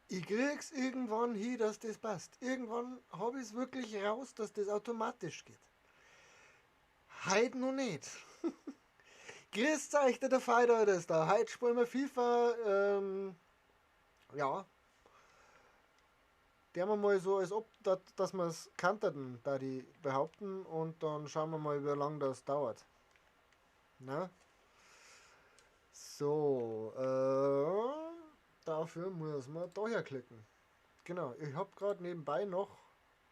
Ich krieg's irgendwann hin, dass das passt. Irgendwann hab ich's wirklich raus, dass das automatisch geht. Heute noch nicht. Grüßt euch, der Fighter ist da. Heute spielen wir FIFA. Ja. Der wir mal so, als ob, dass wir's kanterten, da die behaupten. Und dann schauen wir mal, wie lange das dauert. Na? So, dafür muss man da herklicken. Genau, ich hab grad nebenbei noch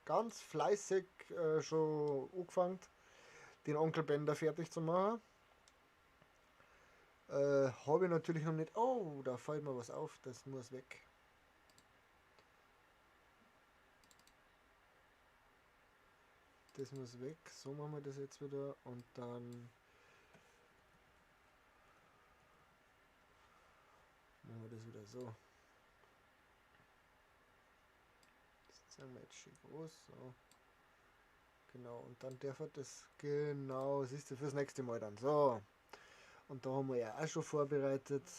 ganz fleißig schon angefangen, den Onkel Bender fertig zu machen. Hab ich natürlich noch nicht. Oh, da fällt mir was auf, das muss weg. Das muss weg. So machen wir das jetzt wieder und dann machen wir das wieder so. Das zeigen wir jetzt schön groß. So. Genau, und dann darf er das, genau, siehst du, fürs nächste Mal dann. So. Und da haben wir ja auch schon vorbereitet.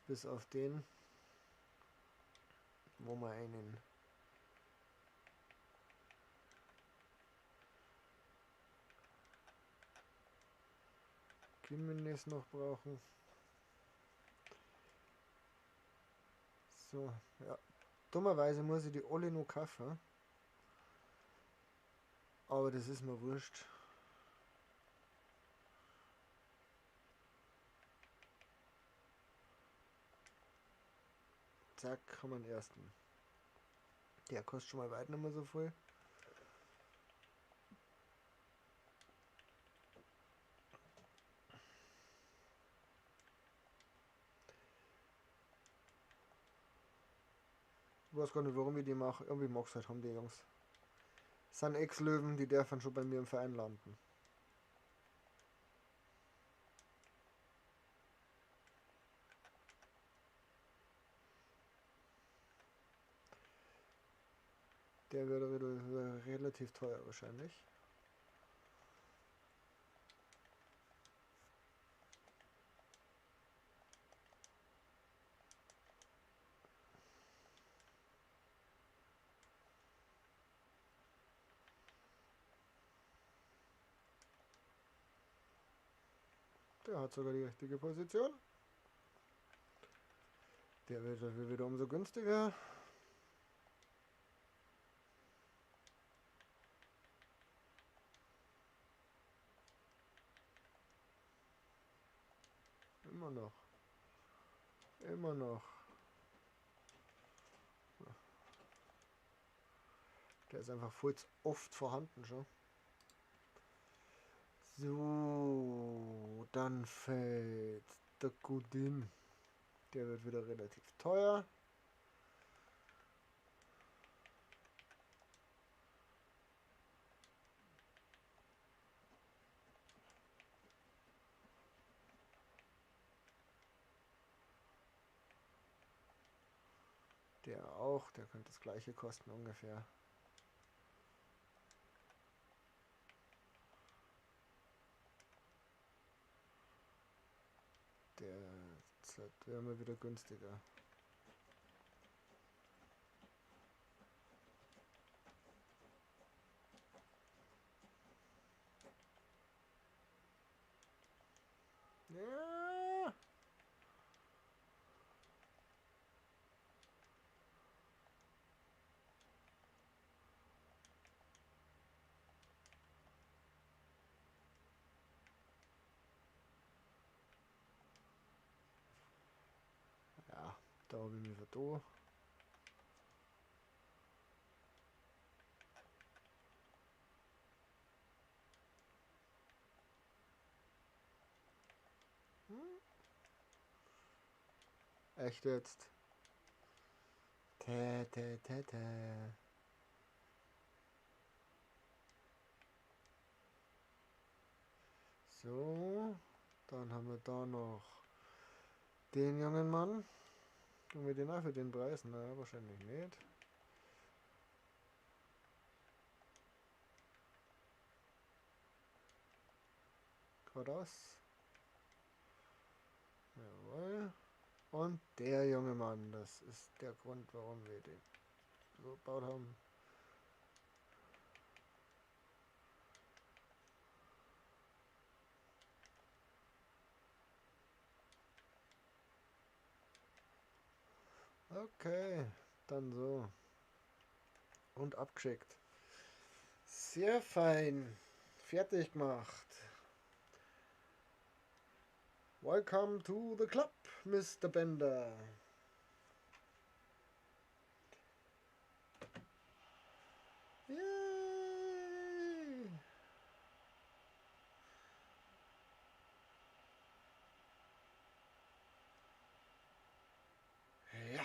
Bis auf den, wo wir einen Jimenez noch brauchen. So, ja. Dummerweise muss ich die alle noch kaufen. Aber das ist mir wurscht. Zack, haben wir den ersten. Der kostet schon mal weit nicht mehr so viel. Ich weiß gar nicht, warum ich die mache. Irgendwie mag's halt haben die Jungs. Das sind Ex-Löwen, die dürfen schon bei mir im Verein landen. Der wird relativ teuer wahrscheinlich. Der hat sogar die richtige Position. Der wird dafür wieder umso günstiger. Immer noch. Immer noch. Der ist einfach voll zu oft vorhanden schon. So, dann fällt der Godin. Der wird wieder relativ teuer. Der auch, der könnte das gleiche kosten ungefähr. Der wäre mal wieder günstiger. Ja. Ja, da habe ich mich vertan. Echt jetzt? Tä, tä, tä, tä. So, dann haben wir da noch den jungen Mann. Können wir den auch für den Preis? Na, wahrscheinlich nicht. Geradeaus. Jawohl. Und Und der junge Mann, das ist der Grund, warum wir den so gebaut haben. Okay, dann so. Und abgeschickt. Sehr fein. Fertig gemacht. Welcome to the club, Mr. Bender. Yay! Ja.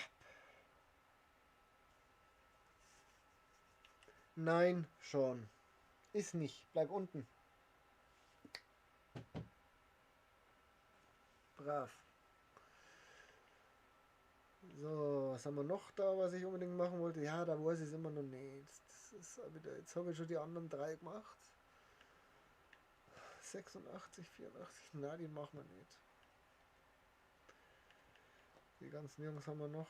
Nein, schon. Ist nicht. Bleib unten. Brav. So, was haben wir noch da, was ich unbedingt machen wollte? Ja, da weiß ich es immer noch nicht. Das ist wieder, jetzt habe ich schon die anderen drei gemacht. 86, 84, na, die machen wir nicht. Die ganzen Jungs haben wir noch.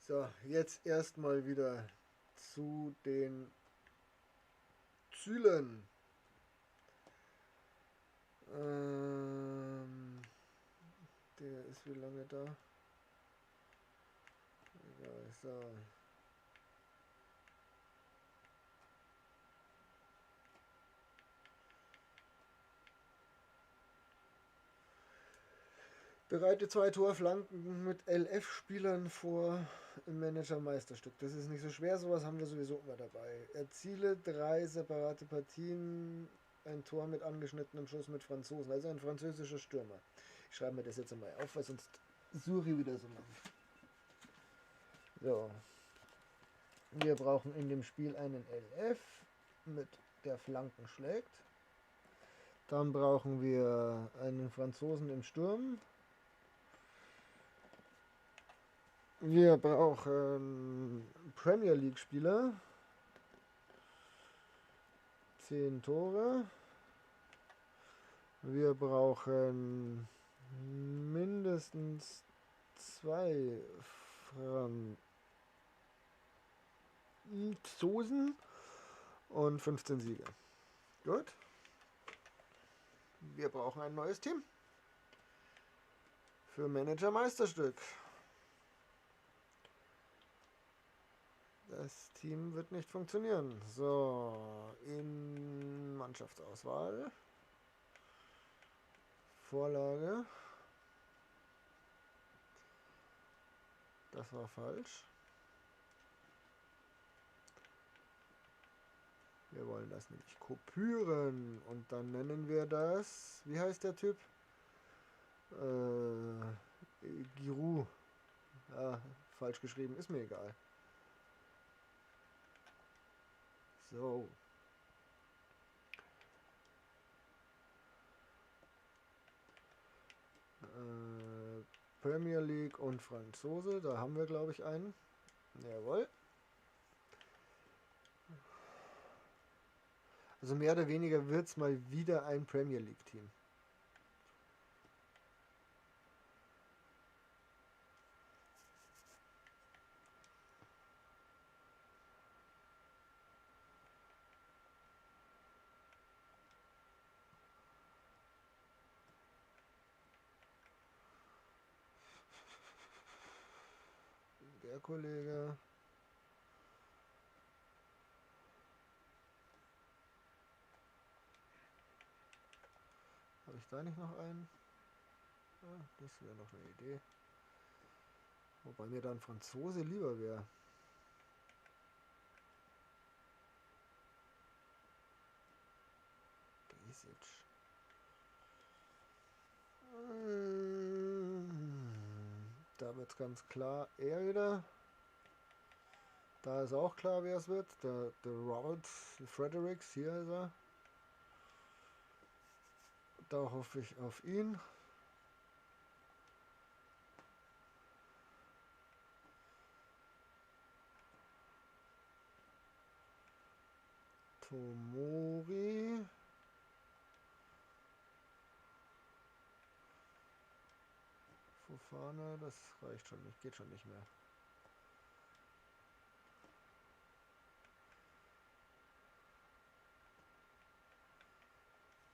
So, jetzt erstmal wieder zu den Zielen. Der ist wie lange da? Egal, so. Bereite 2 Torflanken mit LF-Spielern vor im Manager-Meisterstück. Das ist nicht so schwer, sowas haben wir sowieso immer dabei. Erziele 3 separate Partien, ein Tor mit angeschnittenem Schuss mit Franzosen, also ein französischer Stürmer. Ich schreibe mir das jetzt einmal auf, weil sonst suche ich wieder so lange. So. Wir brauchen in dem Spiel einen LF, mit der Flanken schlägt. Dann brauchen wir einen Franzosen im Sturm. Wir brauchen Premier League Spieler. 10 Tore. Wir brauchen mindestens 2 Franzosen und 15 Siege. Gut. Wir brauchen ein neues Team. Für Manager Meisterstück. Das Team wird nicht funktionieren. So, in Mannschaftsauswahl. Vorlage. Das war falsch. Wir wollen das nämlich kopieren. Und dann nennen wir das, wie heißt der Typ? Giroud. Ja, falsch geschrieben, ist mir egal. So. Premier League und Franzose, da haben wir, glaube ich, einen. Jawohl. Also mehr oder weniger wird es mal wieder ein Premier League Team. Der Kollege. Habe ich da nicht noch einen? Ja, das wäre noch eine Idee. Wobei mir dann Franzose lieber wäre. Basic. Da wird es ganz klar, er wieder. Da ist auch klar, wer es wird. Der Robert Fredericks, hier ist er. Da hoffe ich auf ihn. Tomori. Fofana, das reicht schon nicht, geht schon nicht mehr.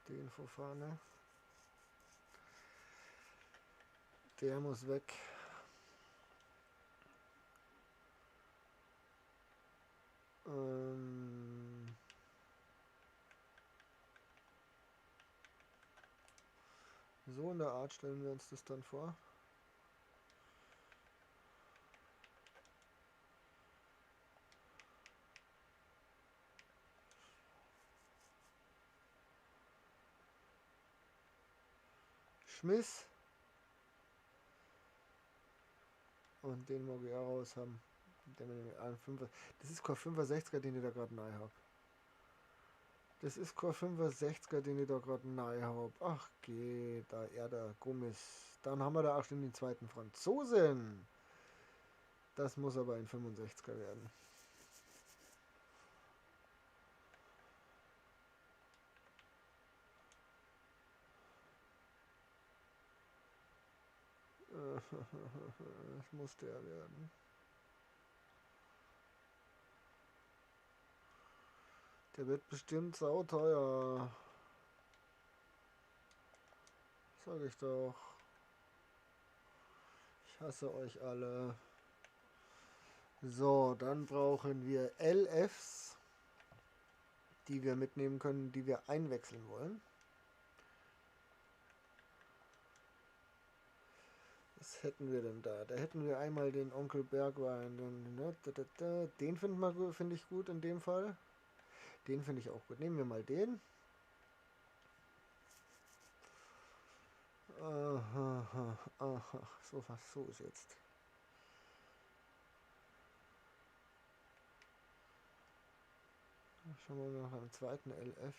Den Fofana. Der muss weg. So in der Art stellen wir uns das dann vor. Schmiss. Und den mag ich auch raus haben. Das ist kein 65er, den ich da gerade neu hab. Das ist kein 65er, den ich da gerade neu hab. Ach geh, da er der Gomez. Dann haben wir da auch schon den zweiten Franzosen. Das muss aber ein 65er werden. Das muss der werden. Der wird bestimmt sauteuer. Sag ich doch. Ich hasse euch alle. So, dann brauchen wir LFs, die wir mitnehmen können, die wir einwechseln wollen. Was hätten wir denn da? Da hätten wir einmal den Onkel Bergwijn. Den finde ich gut in dem Fall. Den finde ich auch gut. Nehmen wir mal den. Aha, aha. So, was so ist jetzt. Schauen wir mal nach einem zweiten LF.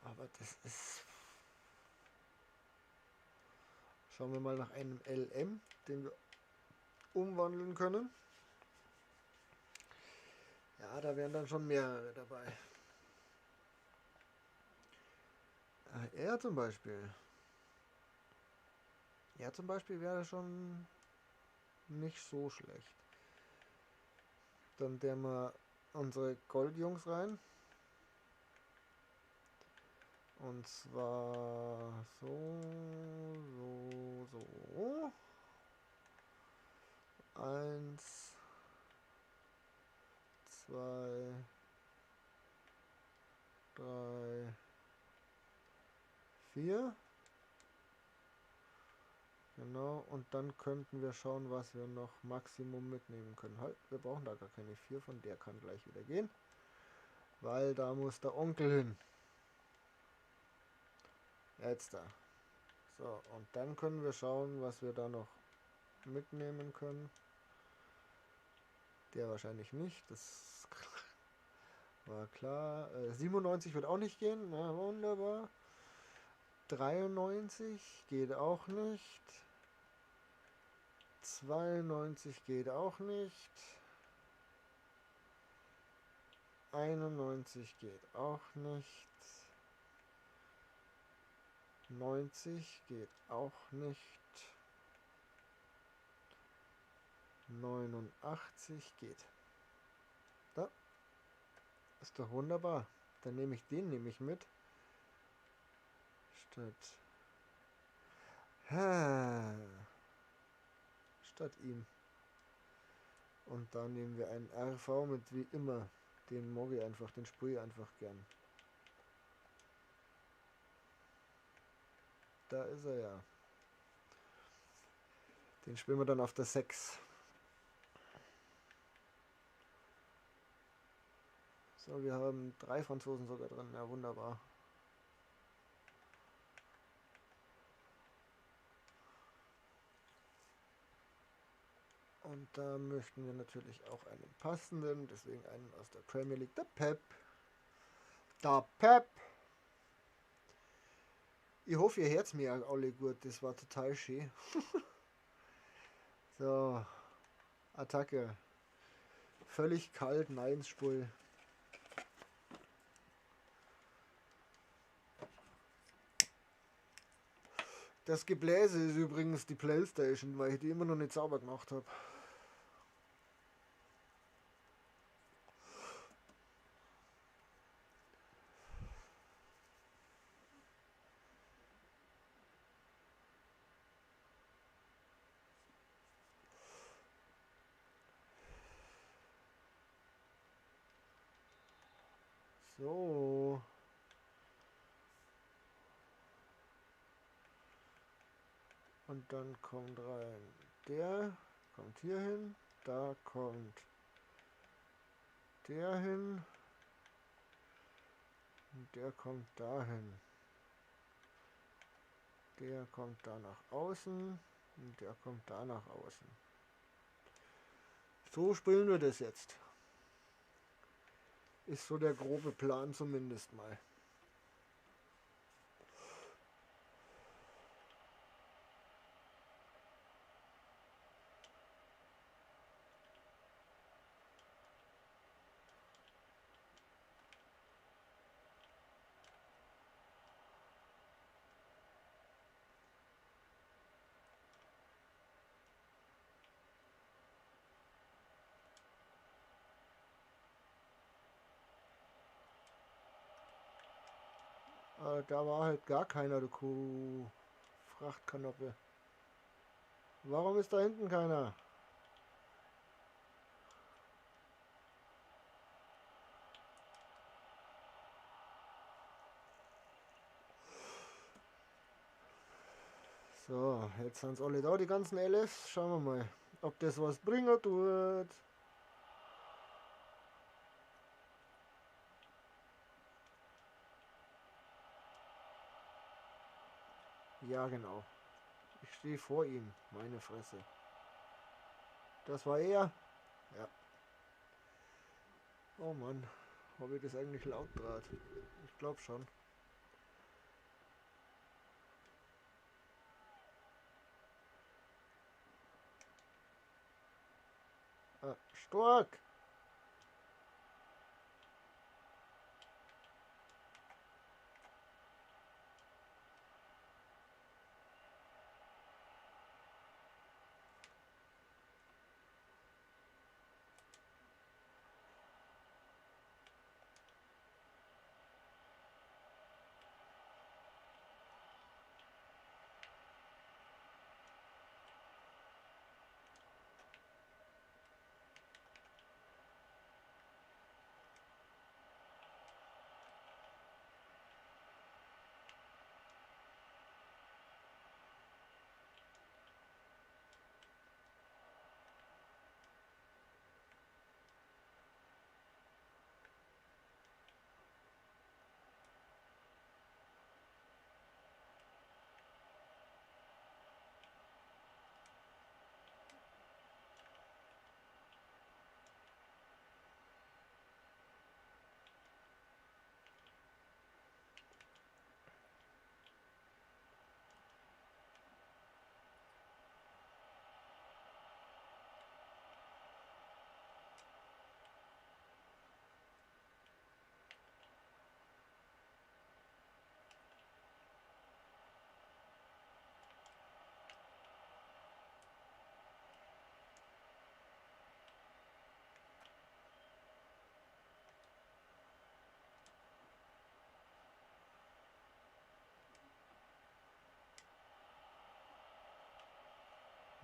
Aber das ist... Schauen wir mal nach einem LM, den wir umwandeln können. Ja, da wären dann schon mehrere dabei. Er zum Beispiel. Er zum Beispiel wäre schon nicht so schlecht. Dann der mal unsere Goldjungs rein. Und zwar so, so, so. 1, 2, 3, 4. Genau, und dann könnten wir schauen, was wir noch Maximum mitnehmen können. Halt, wir brauchen da gar keine 4, von der kann gleich wieder gehen. Weil da muss der Onkel hin. Jetzt da. So, und dann können wir schauen, was wir da noch mitnehmen können. Der wahrscheinlich nicht, das war klar. 97 wird auch nicht gehen, na, wunderbar. 93 geht auch nicht. 92 geht auch nicht. 91 geht auch nicht. 90 geht auch nicht. 89 geht. Da. Ist doch wunderbar. Dann nehme ich den nämlich mit. Statt. Statt ihm. Und dann nehmen wir einen RV mit, wie immer. Den mag ich einfach, den sprühe ich einfach gern. Da ist er ja. Den spielen wir dann auf der 6. So, wir haben 3 Franzosen sogar drin. Ja, wunderbar. Und da möchten wir natürlich auch einen passenden, deswegen einen aus der Premier League, der Pep. Der Pep! Ich hoffe, ihr hört's mir auch alle gut, das war total schön. So, Attacke. Völlig kalt, nein, Spul. Das Gebläse ist übrigens die Playstation, weil ich die immer noch nicht sauber gemacht habe. So. Und dann kommt rein der, kommt hier hin, da kommt der hin und der kommt dahin. Der kommt da nach außen und der kommt da nach außen. So spielen wir das jetzt. Ist so der grobe Plan zumindest mal. Da war halt gar keiner, du Kuh. Frachtkanoppe. Warum ist da hinten keiner? So, jetzt sind's alle da, die ganzen LFs. Schauen wir mal, ob das was bringen tut. Ja, genau. Ich stehe vor ihm. Meine Fresse. Das war er? Ja. Oh Mann. Habe ich das eigentlich laut draht? Ich glaube schon. Ah, stark!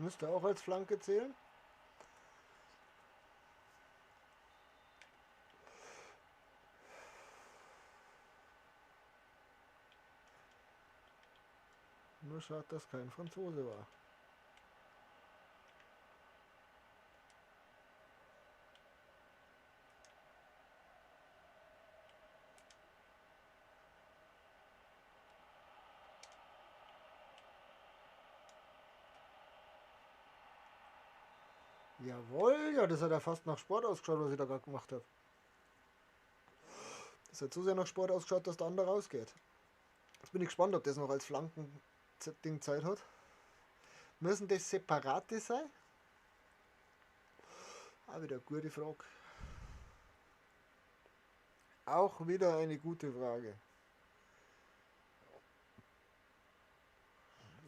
Müsste auch als Flanke zählen. Nur schade, dass kein Franzose war. Jawohl, ja, das hat ja fast nach Sport ausgeschaut, was ich da gerade gemacht habe. Das hat so sehr nach Sport ausgeschaut, dass der andere rausgeht. Jetzt bin ich gespannt, ob das noch als Flanken-Ding Zeit hat. Müssen das separate sein? Auch wieder eine gute Frage. Auch wieder eine gute Frage.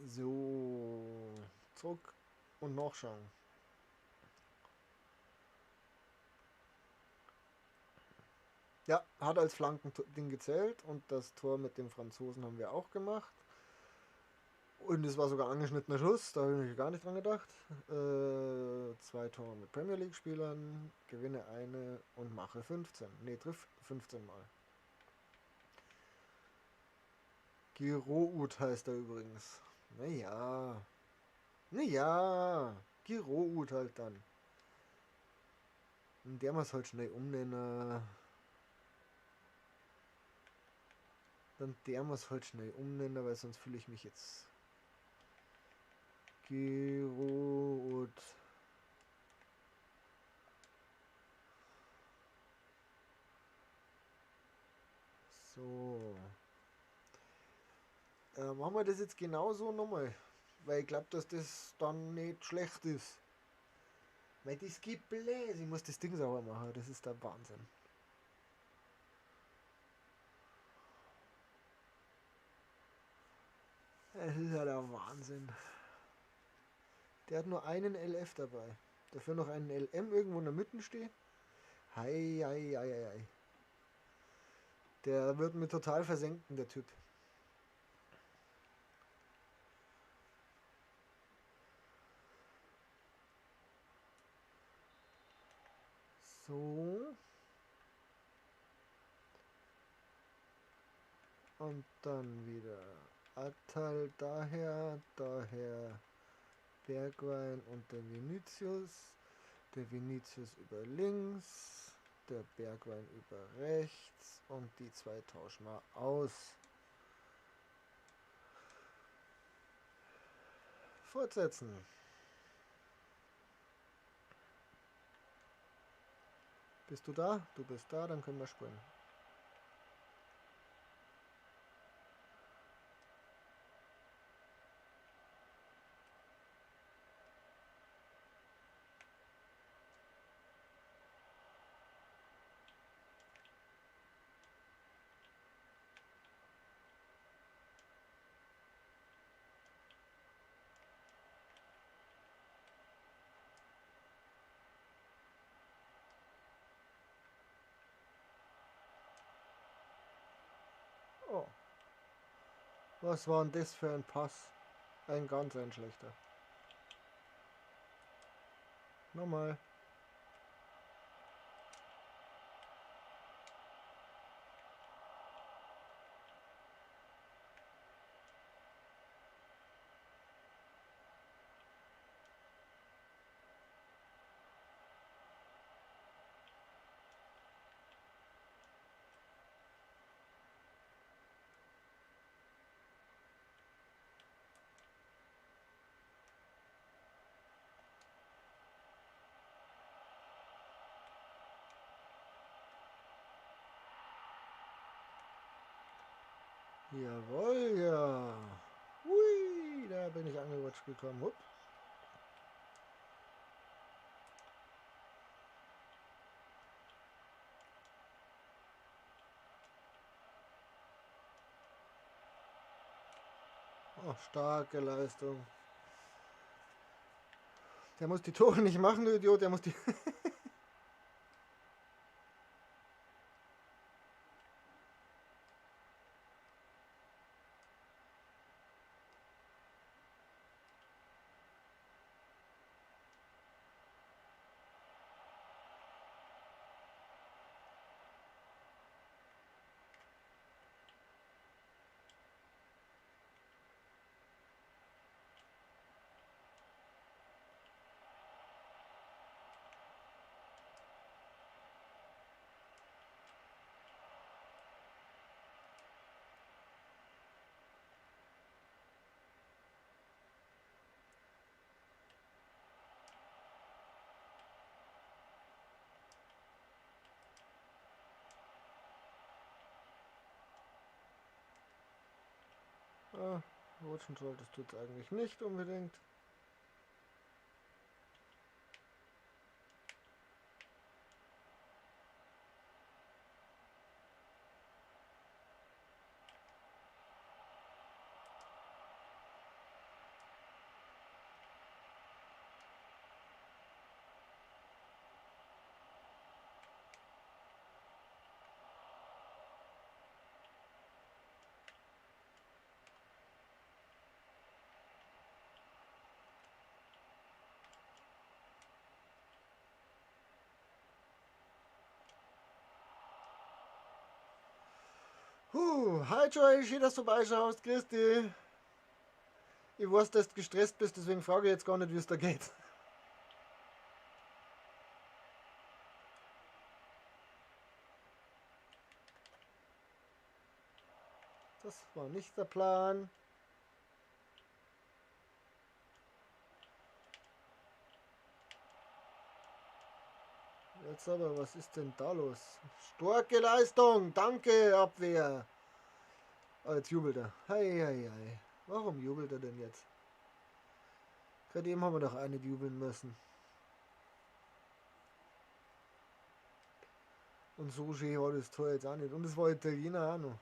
So, zurück und nachschauen. Ja, hat als Flankending gezählt und das Tor mit dem Franzosen haben wir auch gemacht. Und es war sogar angeschnittener Schuss, da habe ich gar nicht dran gedacht. 2 Tore mit Premier League Spielern, gewinne eine und mache 15. Ne, triff 15 Mal. Giroud heißt er übrigens. Naja. Naja. Giroud halt dann. Und der muss halt schnell umnennen. Dann der muss halt schnell umnennen, weil sonst fühle ich mich jetzt... Giroud. So. Machen wir das jetzt genauso nochmal. Weil ich glaub, dass das dann nicht schlecht ist. Weil das gibt Bläse. Ich muss das Ding sauber machen. Das ist der Wahnsinn. Es ist ja der Wahnsinn. Der hat nur einen LF dabei. Dafür noch einen LM irgendwo in der Mitte stehen. Hei, hei, hei, hei, hei. Der wird mir total versenken, der Typ. So. Und dann wieder Atal daher, daher Bergwijn und der Vinicius. Der Vinicius über links, der Bergwijn über rechts und die zwei tauschen wir aus. Fortsetzen. Bist du da? Du bist da, dann können wir springen. Oh. Was war denn das für ein Pass? Ein ganz ein schlechter. Nochmal. Jawohl, ja. Ui, da bin ich angerutscht gekommen. Hup. Oh, starke Leistung. Der muss die Tore nicht machen, du Idiot. Der muss die... Ah, rutschen solltest du jetzt eigentlich nicht unbedingt. Huh, hi Joy, schön, dass du vorbeischaust. Grüß dich. Ich weiß, dass du gestresst bist, deswegen frage ich jetzt gar nicht, wie es da geht. Das war nicht der Plan. Jetzt aber, was ist denn da los? Starke Leistung, danke Abwehr. Oh, jetzt jubelt er. Hei, hei, hei. Warum jubelt er denn jetzt? Gerade eben haben wir doch eine jubeln müssen. Und so schön war das Tor jetzt auch nicht. Und es war Italiener auch noch.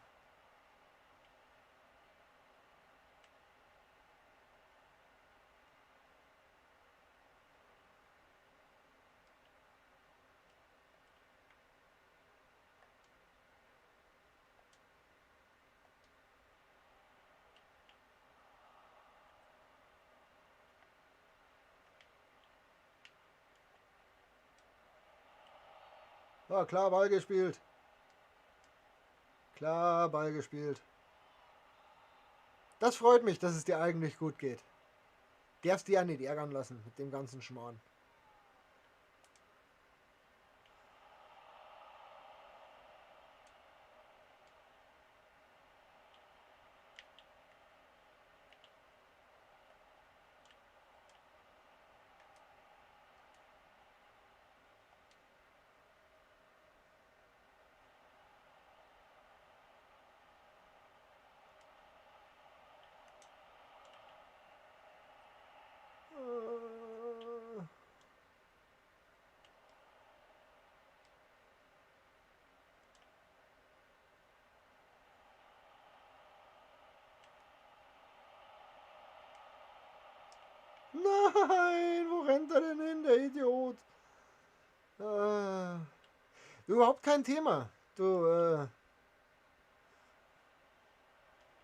Ja, klar, Ball gespielt. Klar, Ball gespielt. Das freut mich, dass es dir eigentlich gut geht. Darfst dich ja nicht ärgern lassen mit dem ganzen Schmarrn. Nein, wo rennt er denn hin, der Idiot? Überhaupt kein Thema. Du,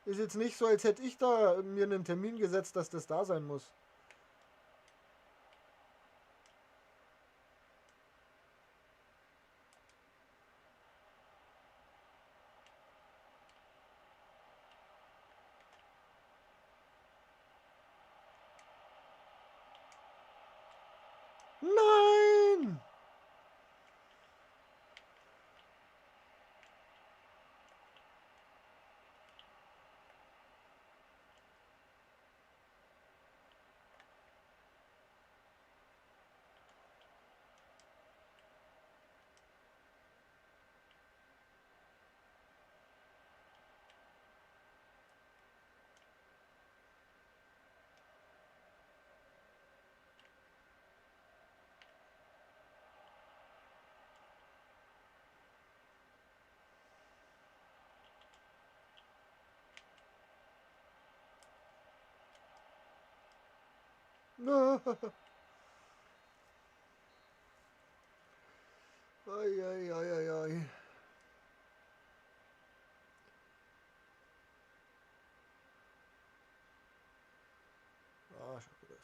ist jetzt nicht so, als hätte ich da mir einen Termin gesetzt, dass das da sein muss. Nein! Ei, ei, ei, ei, ei. Ah, schaut gut aus.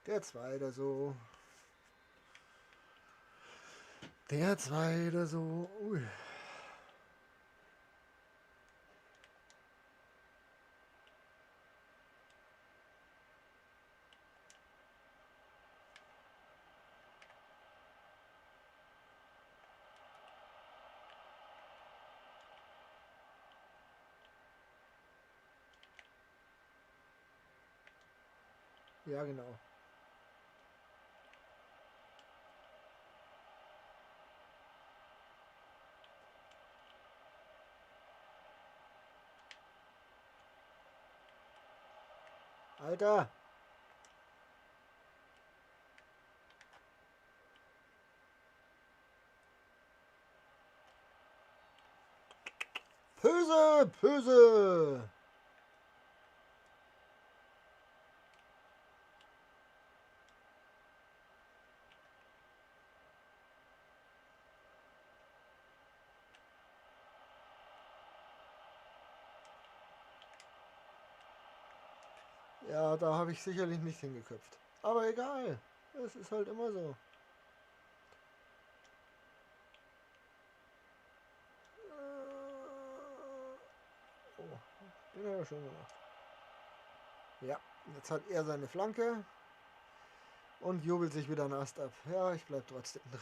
Der zweite so. Der zweite so. Ui. Ja, genau. Alter! Pöse, Pöse! Ja, da habe ich sicherlich nicht hingeköpft. Aber egal, es ist halt immer so. Genau. Den hat er schön gemacht. Ja, jetzt hat er seine Flanke und jubelt sich wieder einen Ast ab. Ja, ich bleib trotzdem drin.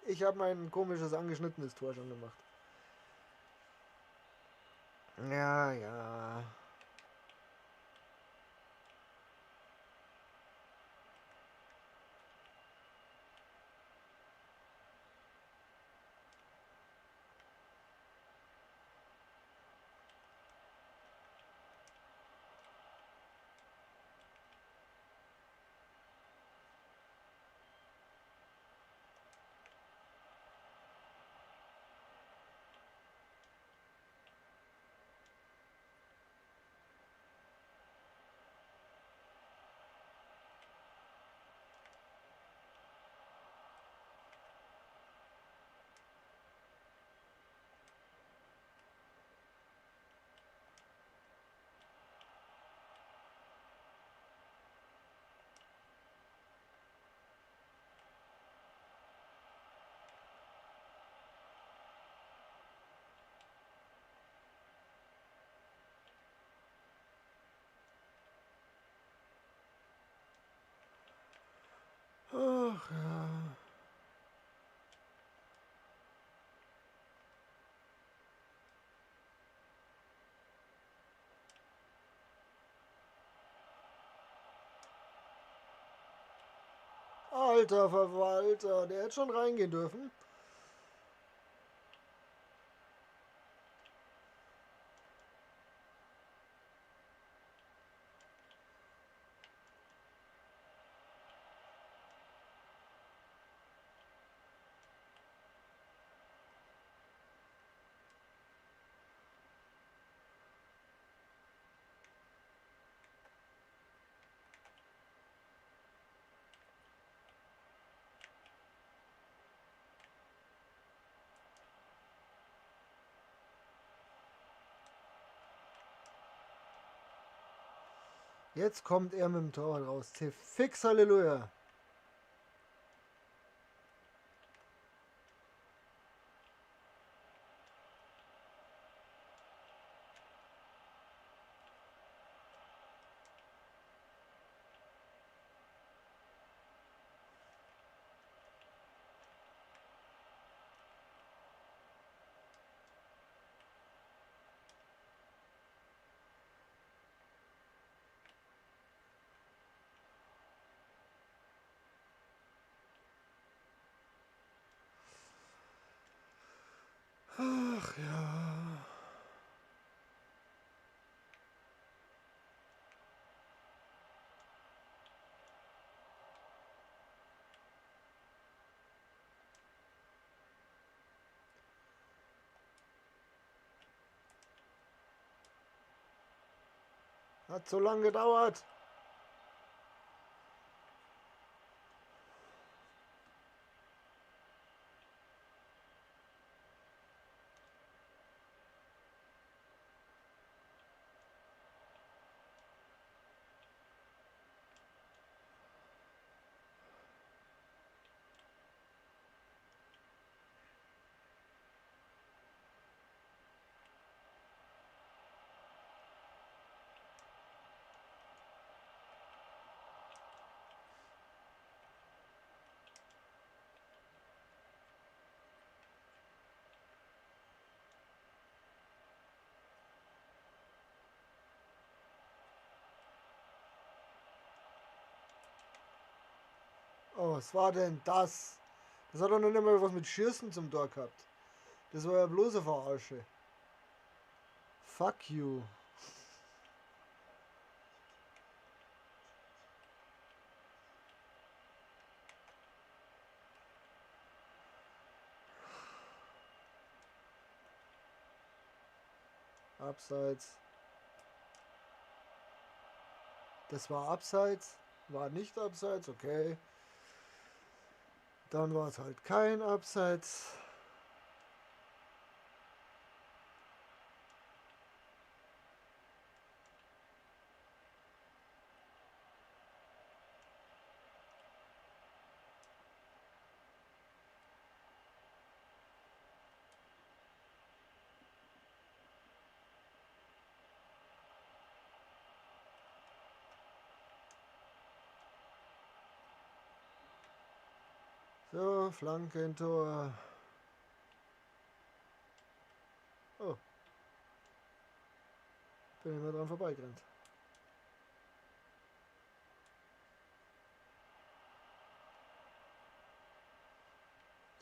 Ich habe mein komisches angeschnittenes Tor schon gemacht. Ja, ja. Ach ja. Alter Verwalter, der hätte schon reingehen dürfen. Jetzt kommt er mit dem Torwart raus. Fix, Halleluja. Ach ja. Hat so lange gedauert. Oh, was war denn das? Das hat doch noch nicht mal was mit Schießen zum Tor gehabt. Das war ja bloß eine Verarsche. Fuck you. Abseits. Das war abseits. War nicht abseits, okay. Dann war es halt kein Abseits. So, Flankentor. Oh. Bin ich mal dran vorbeigerannt.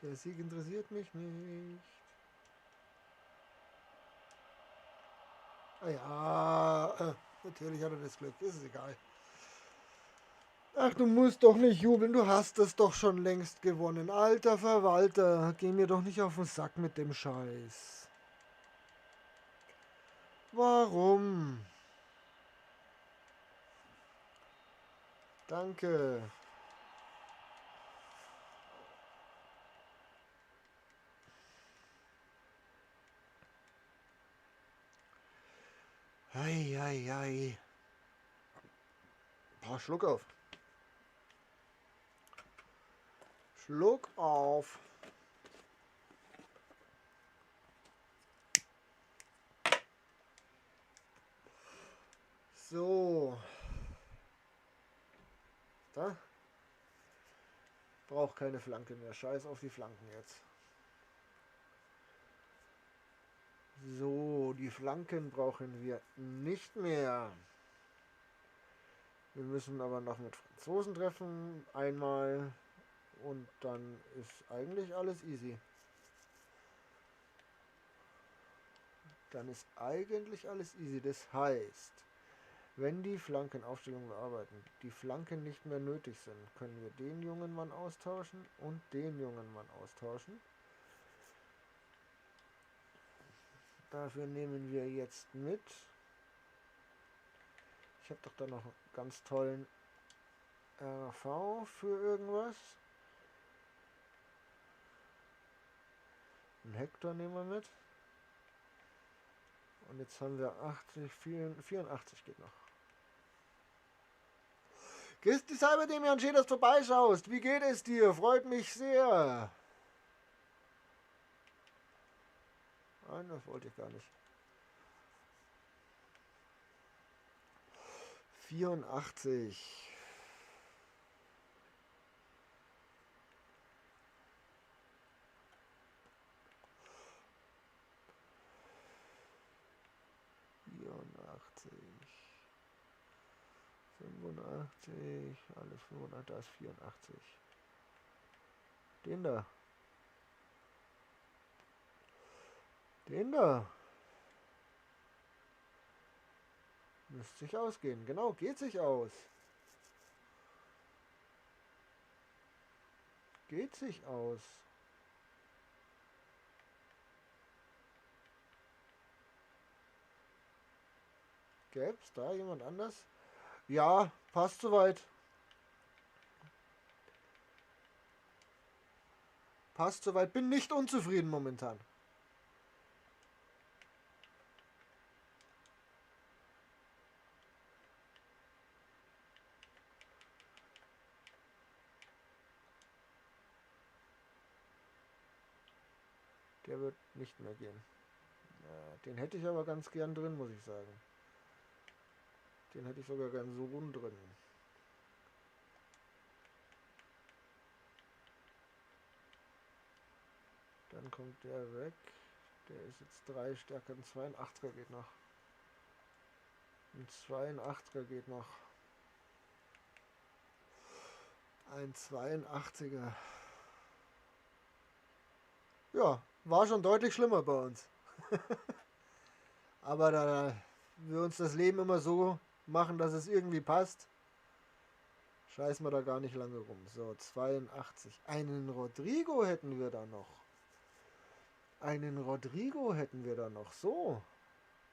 Der Sieg interessiert mich nicht. Ah ja, natürlich hat er das Glück, ist es egal. Ach, du musst doch nicht jubeln, du hast es doch schon längst gewonnen. Alter Verwalter, geh mir doch nicht auf den Sack mit dem Scheiß. Warum? Danke. Ei, ei, ei. Ein paar Schluck auf. Schluck auf. So. Da. Braucht keine Flanke mehr. Scheiß auf die Flanken jetzt. So, die Flanken brauchen wir nicht mehr. Wir müssen aber noch mit Franzosen treffen. Einmal. Und dann ist eigentlich alles easy. Dann ist eigentlich alles easy. Das heißt, wenn die Flankenaufstellung bearbeiten, die Flanken nicht mehr nötig sind, können wir den jungen Mann austauschen und den jungen Mann austauschen. Dafür nehmen wir jetzt mit. Ich habe doch da noch einen ganz tollen RV für irgendwas. Einen Hector nehmen wir mit. Und jetzt haben wir 80, 84 geht noch. Christi Cyber Demian, schön, dass du vorbeischaust. Wie geht es dir? Freut mich sehr. Nein, das wollte ich gar nicht. 84. 85, alles 85, da ist 84. Den da. Den da. Müsste sich ausgehen. Genau, geht sich aus. Geht sich aus. Gäbe es da jemand anders? Ja, passt soweit. Passt soweit. Bin nicht unzufrieden momentan. Der wird nicht mehr gehen. Ja, den hätte ich aber ganz gern drin, muss ich sagen. Den hätte ich sogar gern so rund drin. Dann kommt der weg. Der ist jetzt 3 stärker. Ein 82er geht noch. Ein 82er geht noch. Ein 82er. Ja, war schon deutlich schlimmer bei uns. Aber da wir uns das Leben immer so machen, dass es irgendwie passt, scheißen wir da gar nicht lange rum. So, 82. Einen Rodrigo hätten wir da noch. Einen Rodrigo hätten wir da noch. So.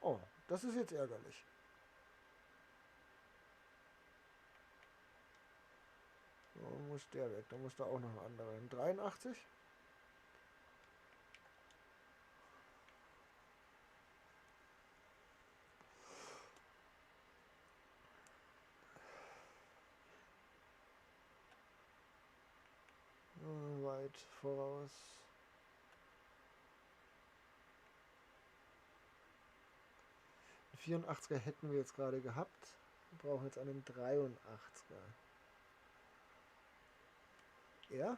Oh, das ist jetzt ärgerlich. So, muss der weg. Da muss da auch noch ein anderer hin. 83. Weit voraus. Einen 84er hätten wir jetzt gerade gehabt. Wir brauchen jetzt einen 83er. Er?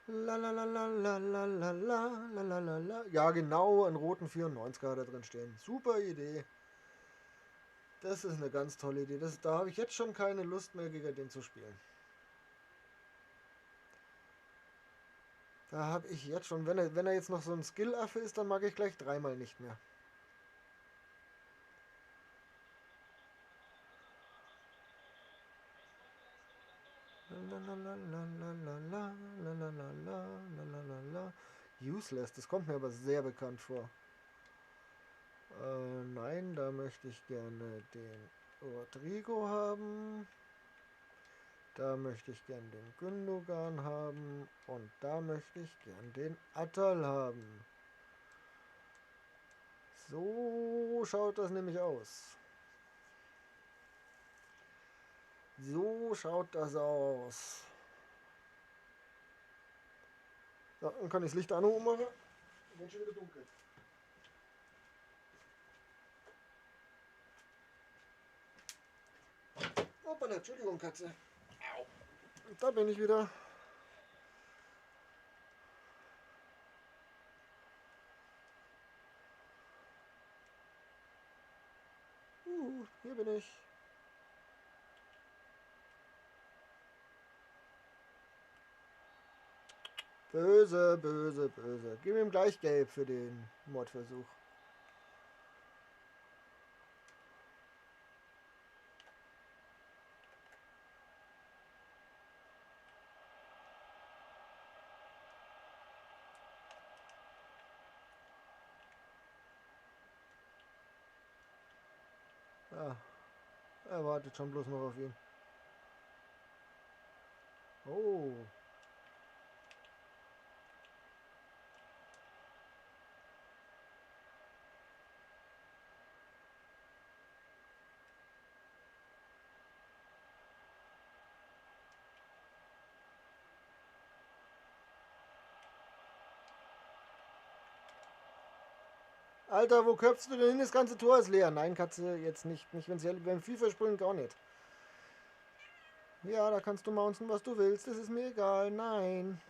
La la la la la la la la la la la. Ja, genau, einen roten 94er da drin stehen. Super Idee. Das ist eine ganz tolle Idee. Da habe ich jetzt schon keine Lust mehr, gegen den zu spielen. Da habe ich jetzt schon, wenn er jetzt noch so ein Skill-Affe ist, dann mag ich gleich dreimal nicht mehr. La. Useless, das kommt mir aber sehr bekannt vor. Nein, da möchte ich gerne den Rodrigo haben. Da möchte ich gern den Gündogan haben. Und da möchte ich gern den Atal haben. So schaut das nämlich aus. So schaut das aus. So, dann kann ich das Licht auch noch ummachen. Wird schon wieder dunkel. Hoppala, Entschuldigung, Katze. Au. Da bin ich wieder. Hier bin ich. Böse, böse, böse. Gib ihm gleich gelb für den Mordversuch. Ja, er wartet schon bloß noch auf ihn. Oh. Alter, wo köpfst du denn hin? Das ganze Tor ist leer. Nein, Katze, jetzt nicht. Nicht, wenn sie beim FIFA springen, gar nicht. Ja, da kannst du mounten, was du willst. Das ist mir egal. Nein.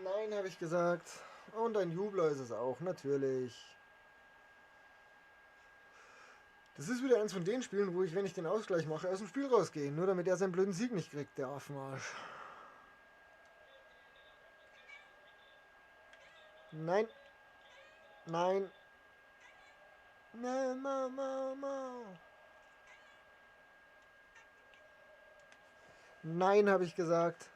Nein, habe ich gesagt. Und ein Jubler ist es auch, natürlich. Das ist wieder eins von den Spielen, wo ich, wenn ich den Ausgleich mache, aus dem Spiel rausgehe. Nur damit er seinen blöden Sieg nicht kriegt, der Affenarsch. Nein. Nein. Na, ma, ma, ma. Nein, habe ich gesagt.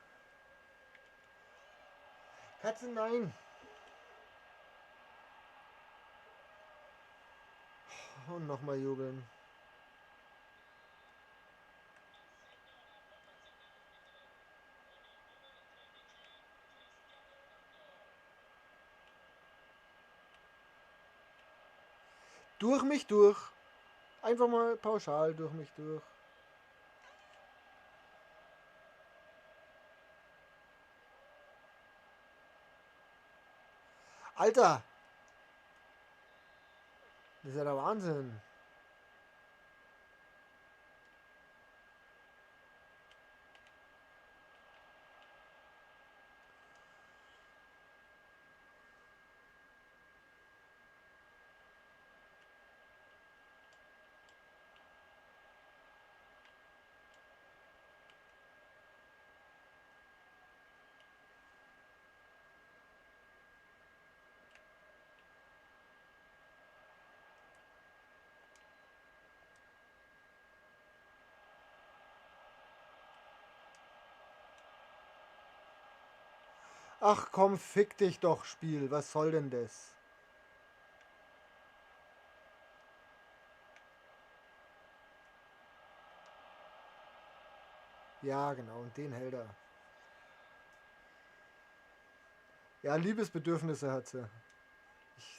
Katze, nein. Und nochmal jubeln. Durch mich durch. Einfach mal pauschal durch mich durch. Alter! Das ist ja der Wahnsinn. Ach komm, fick dich doch, Spiel. Was soll denn das? Ja, genau, und den hält er. Ja, Liebesbedürfnisse hat sie.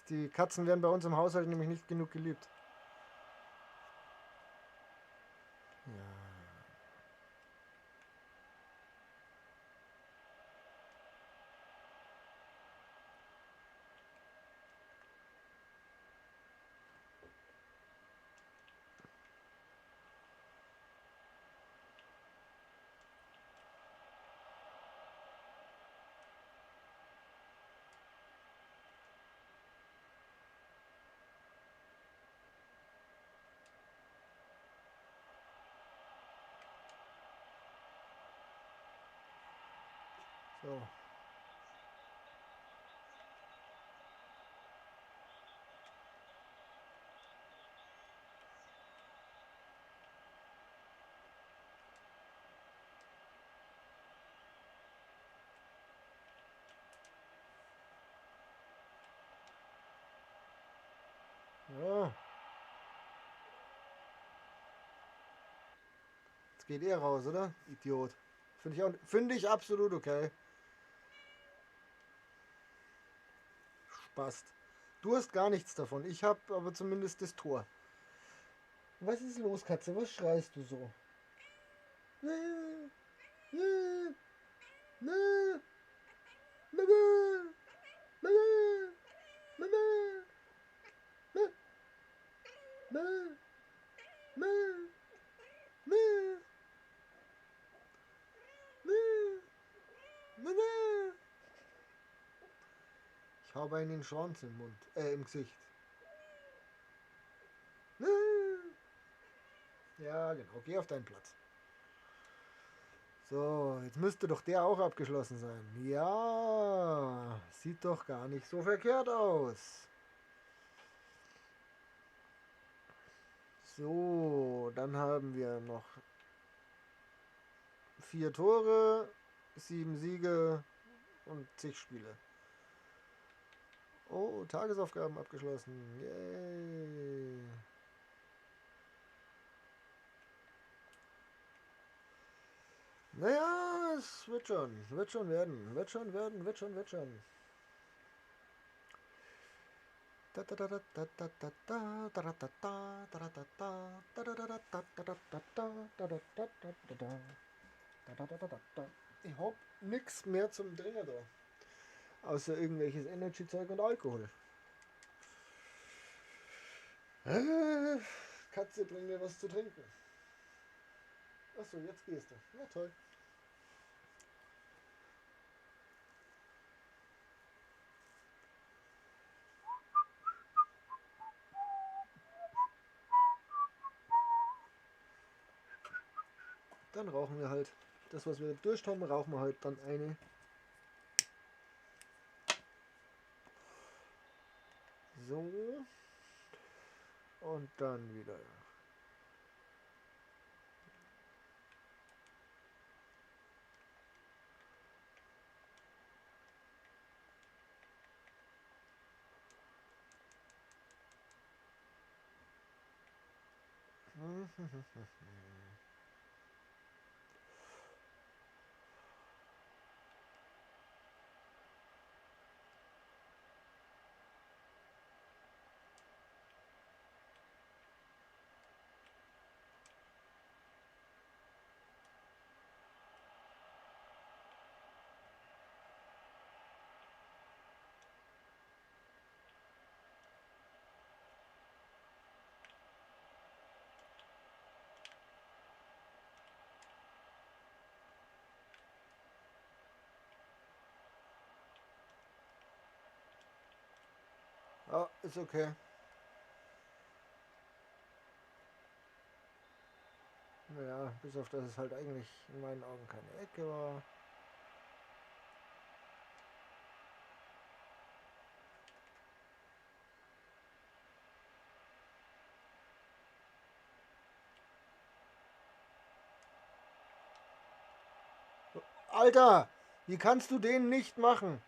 Die Katzen werden bei uns im Haushalt nämlich nicht genug geliebt. Ja. So. Ja. Jetzt geht er raus, oder? Idiot. Finde ich auch, finde ich absolut okay. Passt. Du hast gar nichts davon. Ich habe aber zumindest das Tor. Was ist los, Katze? Was schreist du so? Ich habe einen Schwanz im Mund, im Gesicht. Ja, genau. Geh auf deinen Platz. So, jetzt müsste doch der auch abgeschlossen sein. Ja, sieht doch gar nicht so verkehrt aus. So, dann haben wir noch 4 Tore, 7 Siege und zig Spiele. Oh, Tagesaufgaben abgeschlossen. Yay. Naja, es wird schon. Wird schon werden. Wird schon werden. Wird schon, wird schon. Ich hab nix mehr zum Trinken da. Außer irgendwelches Energy-Zeug und Alkohol. Katze, bring mir was zu trinken. Achso, jetzt gehst du. Na toll. Dann rauchen wir halt. Das, was wir durch haben, rauchen wir halt dann eine. So. Und dann wieder. Ja, ist okay. Naja, bis auf dass es halt eigentlich in meinen Augen keine Ecke war. Alter, wie kannst du den nicht machen?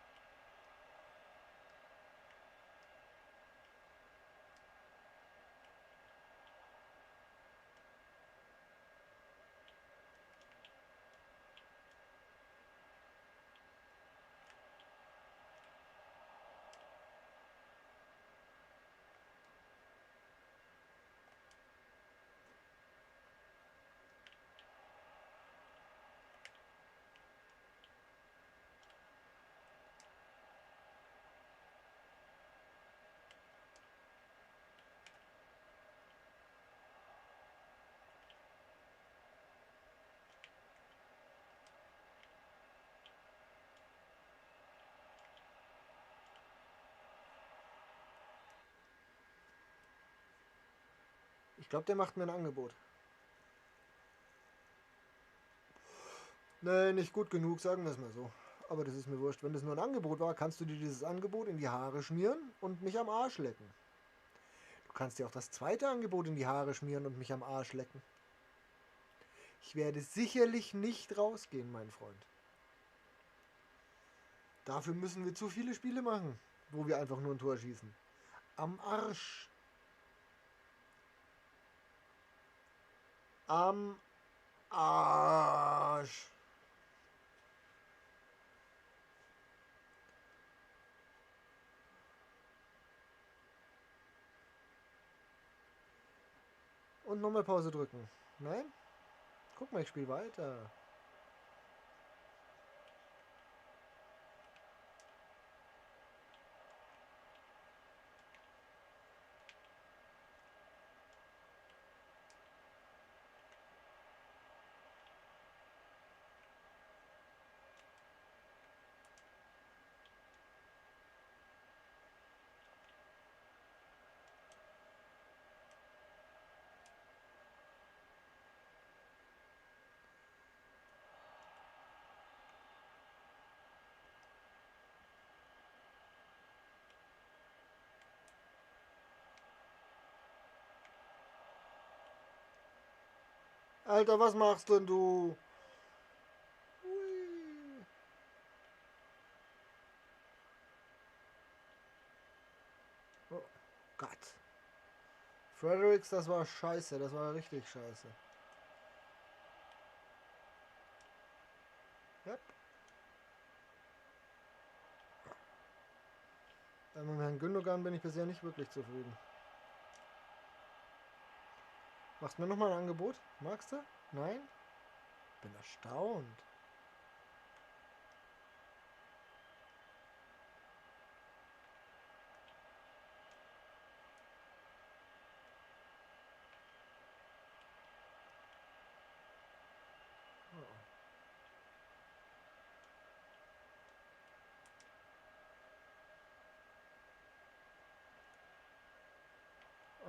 Ich glaube, der macht mir ein Angebot. Nee, nicht gut genug, sagen wir es mal so. Aber das ist mir wurscht. Wenn das nur ein Angebot war, kannst du dir dieses Angebot in die Haare schmieren und mich am Arsch lecken. Du kannst dir auch das zweite Angebot in die Haare schmieren und mich am Arsch lecken. Ich werde sicherlich nicht rausgehen, mein Freund. Dafür müssen wir zu viele Spiele machen, wo wir einfach nur ein Tor schießen. Am Arsch. Am Arsch. Und nochmal Pause drücken. Nein? Guck mal, ich spiele weiter. Alter, was machst denn du? Ui. Oh Gott. Fredericks, das war scheiße. Das war richtig scheiße. Yep. Mit Herrn Gündogan bin ich bisher nicht wirklich zufrieden. Machst du mir nochmal ein Angebot? Magst du? Nein? Bin erstaunt.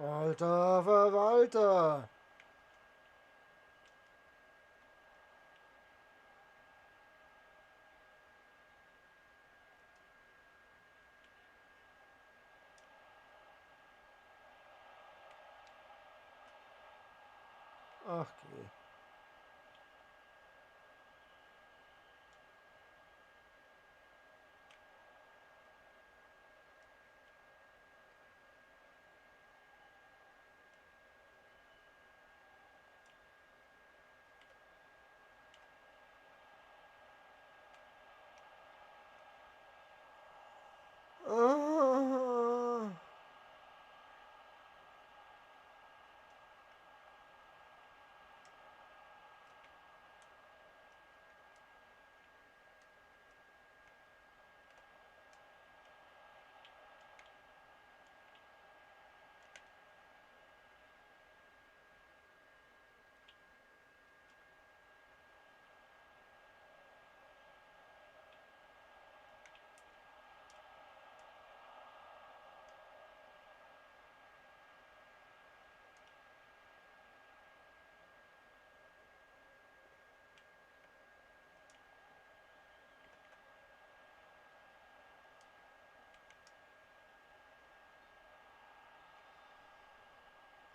Oh. Alter Verwalter! Ach, okay.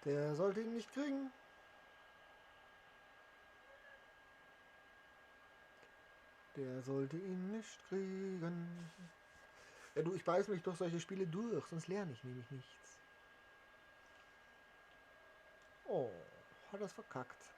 Der sollte ihn nicht kriegen. Der sollte ihn nicht kriegen. Ja du, ich beiß mich durch solche Spiele durch, sonst lerne ich nämlich nichts. Oh, hat das verkackt.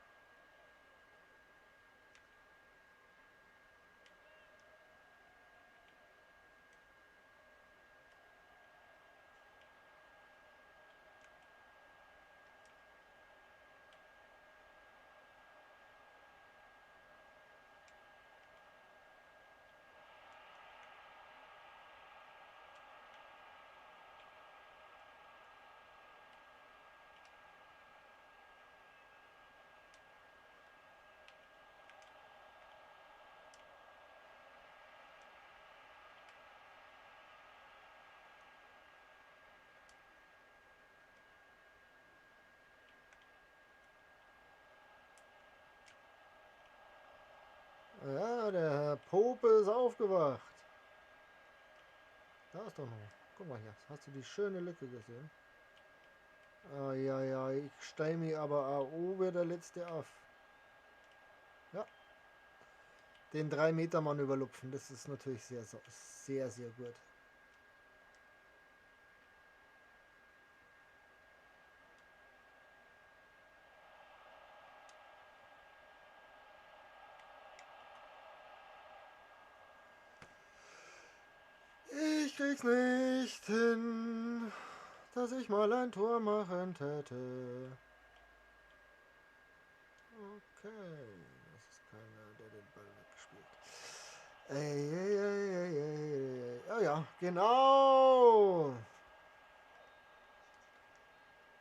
Pope ist aufgewacht. Da ist doch noch. Guck mal hier. Hast du die schöne Lücke gesehen? Ah, ja, ja. Ich steige mich aber auch über der letzte auf. Ja. Den 3-Meter-Mann überlupfen. Das ist natürlich sehr, sehr, sehr gut. Ich krieg's nicht hin, dass ich mal ein Tor machen täte. Okay, das ist keiner, der den Ball weggespielt. Ey, ey, ey, ey, ey, ey. Oh ja, genau.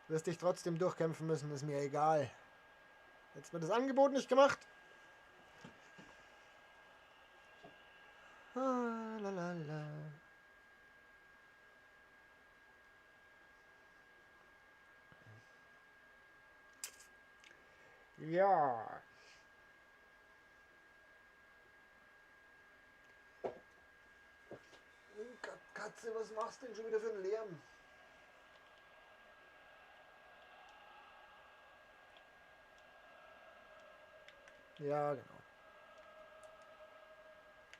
Wirst dich trotzdem durchkämpfen müssen, ist mir egal. Jetzt wird das Angebot nicht gemacht. Ah, la, la, la. Ja. Katze, was machst du denn schon wieder für einen Lärm? Ja, genau.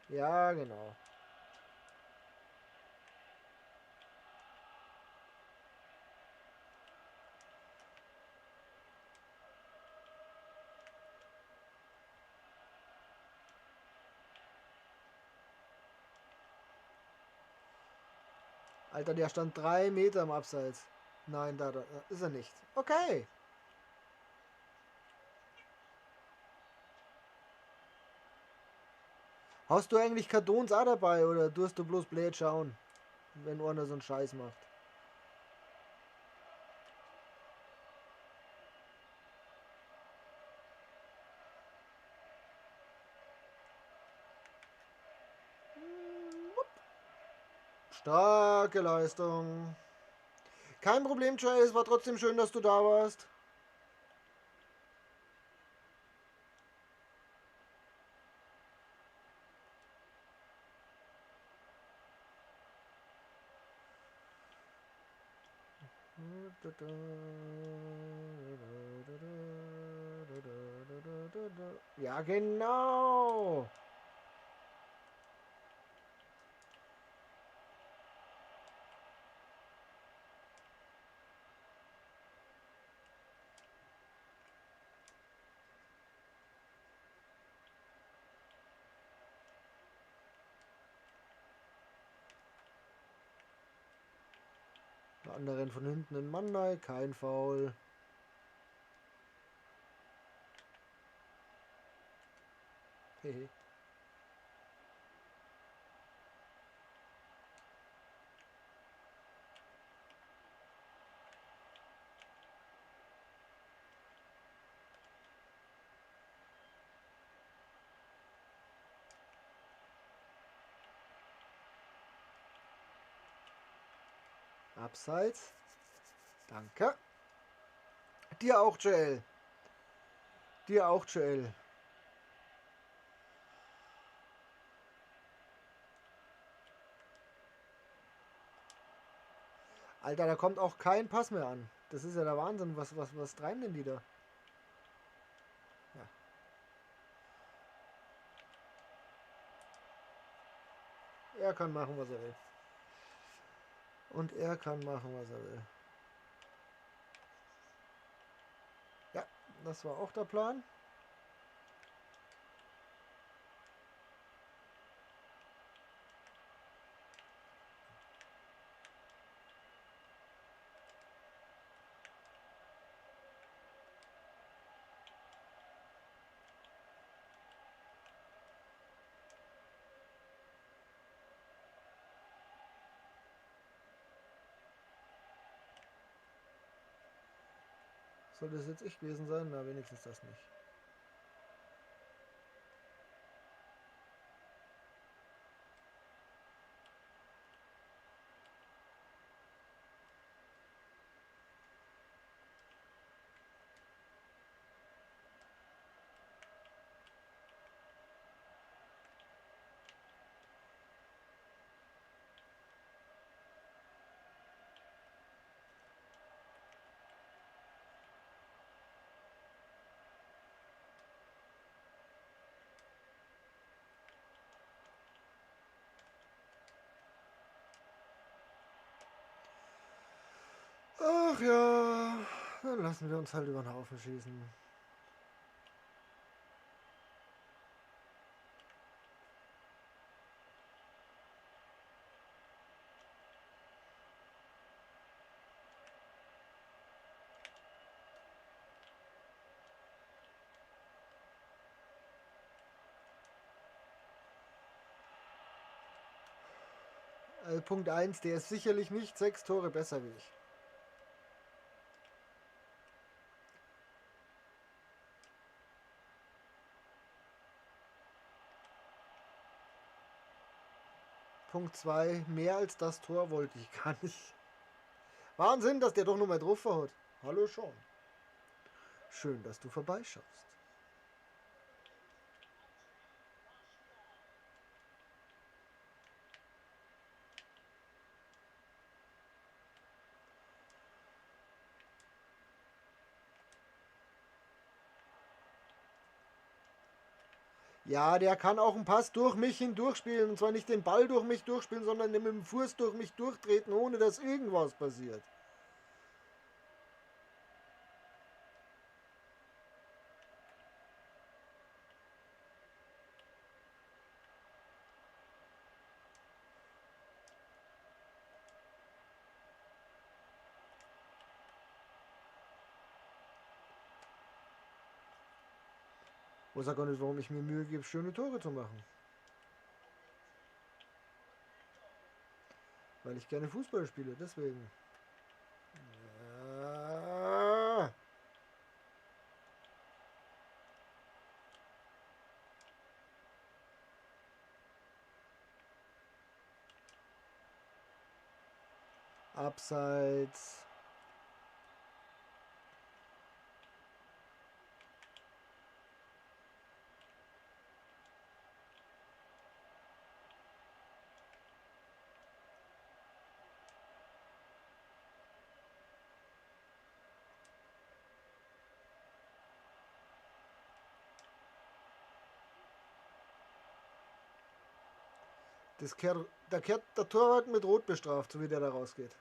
Ja, genau. Alter, der stand 3 Meter im Abseits. Nein, da ist er nicht. Okay. Hast du eigentlich Kartons auch dabei oder tust du bloß blöd schauen, wenn einer so einen Scheiß macht? Starke Leistung. Kein Problem, Chase. War trotzdem schön, dass du da warst. Ja, genau. Der anderen von hinten in Mann, kein Foul. Hehe. Abseits. Danke. Dir auch, Joel. Dir auch, Joel. Alter, da kommt auch kein Pass mehr an. Das ist ja der Wahnsinn. Was treiben denn die da? Ja. Er kann machen, was er will. Und er kann machen, was er will. Ja, das war auch der Plan. Soll das jetzt ich gewesen sein? Na, wenigstens das nicht. Ach ja, dann lassen wir uns halt über den Haufen schießen. Also Punkt 1, der ist sicherlich nicht 6 Tore besser wie ich. Punkt 2, mehr als das Tor wollte ich gar nicht. Wahnsinn, dass der doch nur mal drauf hat. Hallo Sean. Schön, dass du vorbeischaust. Ja, der kann auch einen Pass durch mich hindurchspielen. Und zwar nicht den Ball durch mich durchspielen, sondern mit dem Fuß durch mich durchtreten, ohne dass irgendwas passiert. Ich weiß auch gar nicht, warum ich mir Mühe gebe, schöne Tore zu machen. Weil ich gerne Fußball spiele, deswegen. Ja. Abseits. Das kehrt, da kehrt der Torwart mit Rot bestraft, so wie der da rausgeht.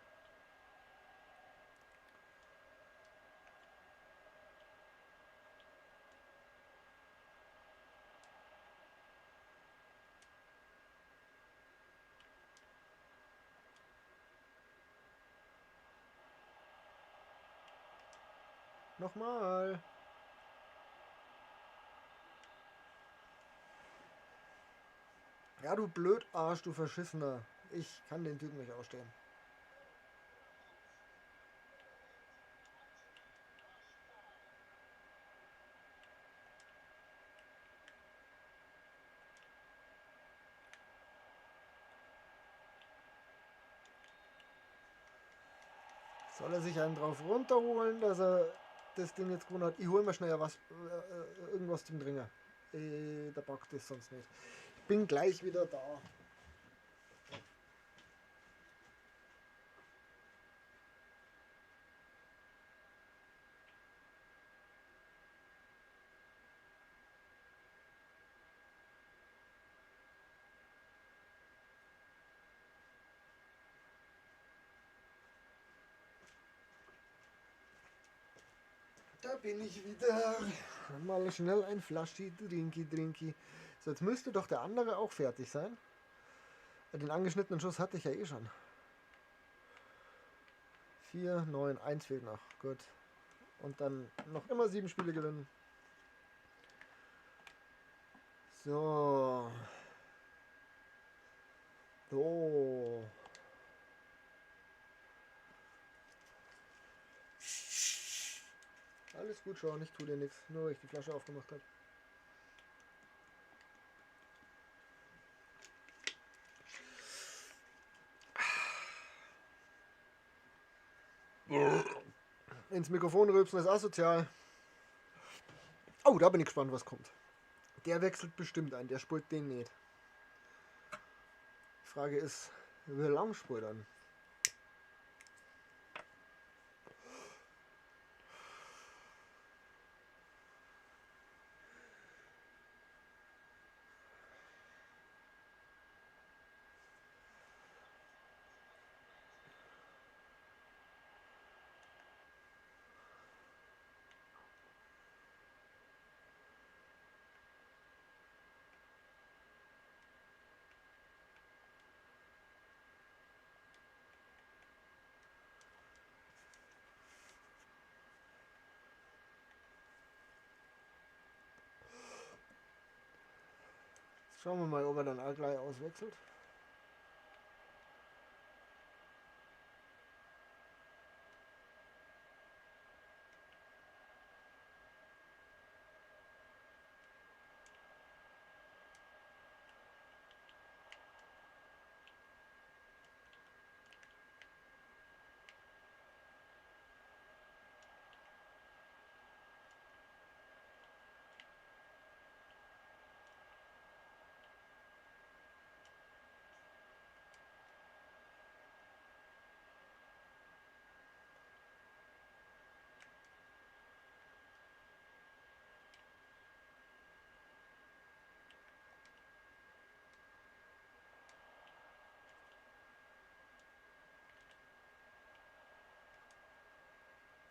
Nochmal. Ja, du Blödarsch, du Verschissener. Ich kann den Typen nicht ausstehen. Soll er sich einen drauf runterholen, dass er das Ding jetzt gewonnen hat? Ich hole mir schnell was, irgendwas zum Trinken. Da packt es sonst nicht. Bin gleich wieder da. Da bin ich wieder. Mal schnell ein Flaschi, Drinki, Drinki. So, jetzt müsste doch der andere auch fertig sein. Den angeschnittenen Schuss hatte ich ja eh schon. 4, 9, 1 fehlt noch. Gut. Und dann noch immer 7 Spiele gewinnen. So. So. Alles gut, schon. Ich tue dir nichts. Nur weil ich die Flasche aufgemacht habe. Ins Mikrofon rülpsen ist asozial. Oh, da bin ich gespannt, was kommt. Der wechselt bestimmt ein, der spult den nicht. Die Frage ist, wie lang spult er? Schauen wir mal, ob er dann auch gleich auswechselt.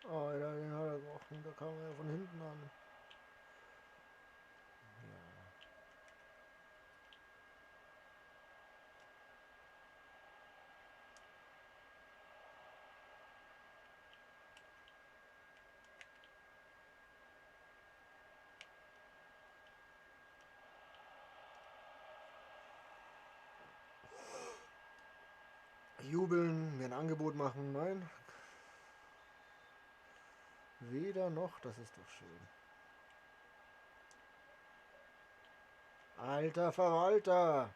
Oh, ja, den hat er gebrochen. Da kam er von hinten an. Ja. Jubeln, mir ein Angebot machen, nein. Weder noch, das ist doch schön. Alter Verwalter!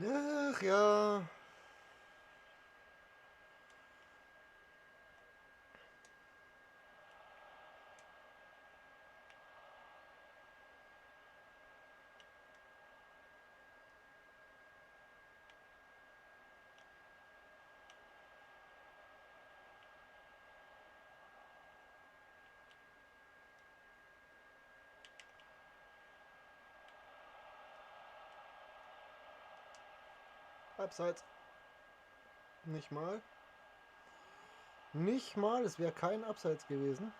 Ach ja. Abseits. Nicht mal. Nicht mal, es wäre kein Abseits gewesen.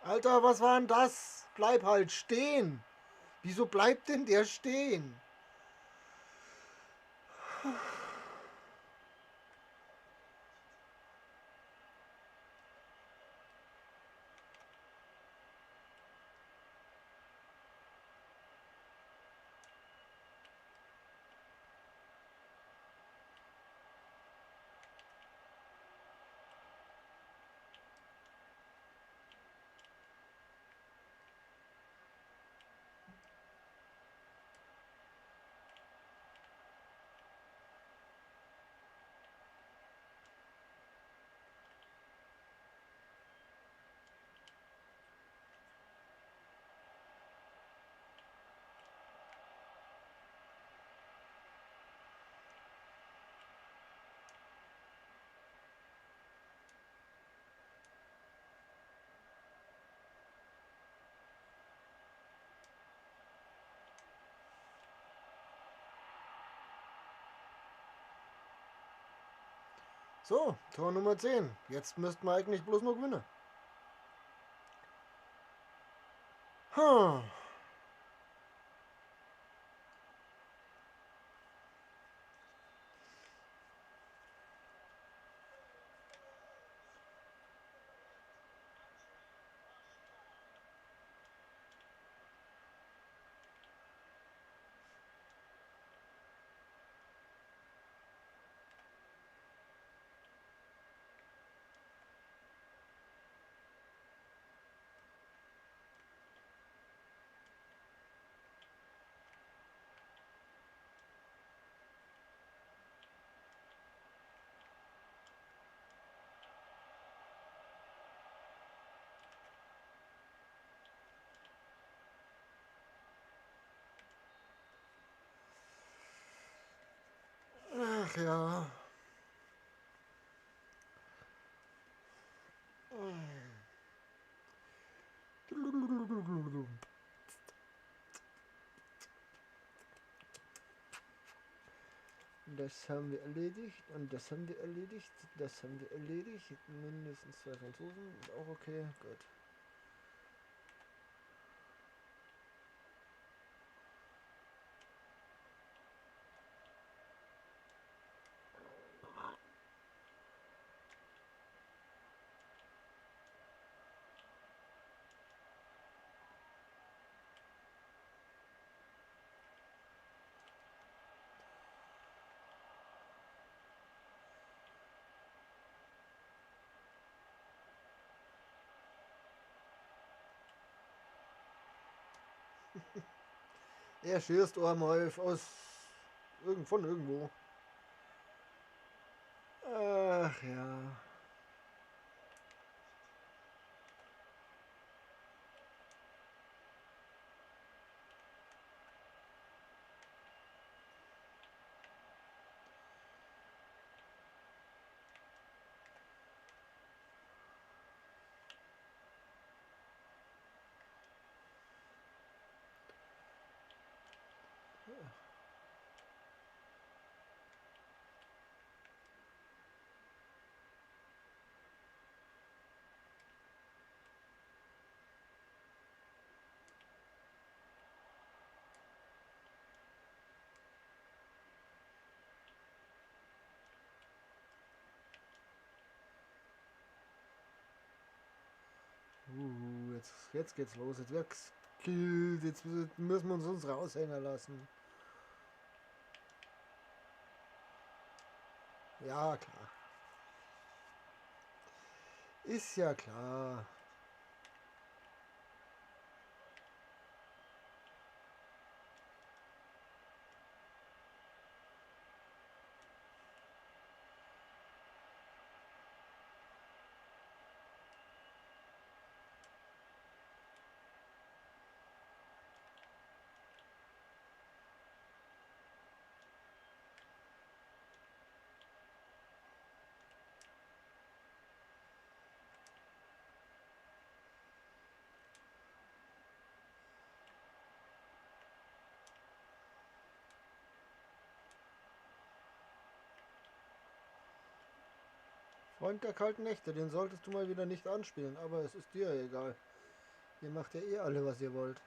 Alter, was war denn das? Bleib halt stehen. Wieso bleibt denn der stehen? So, Tor Nummer 10. Jetzt müssten wir eigentlich bloß noch gewinnen. Hm. Ach ja. Das haben wir erledigt und das haben wir erledigt, das haben wir erledigt. Mindestens 2 Franzosen, ist auch okay, gut. Er schießt einmal aus von irgendwo. Ach ja. Jetzt geht's los, jetzt wird's gekillt, jetzt müssen wir uns raushängen lassen. Ja, klar. Ist ja klar. Freund der kalten Nächte, den solltest du mal wieder nicht anspielen, aber es ist dir ja egal. Ihr macht ja eh alle, was ihr wollt.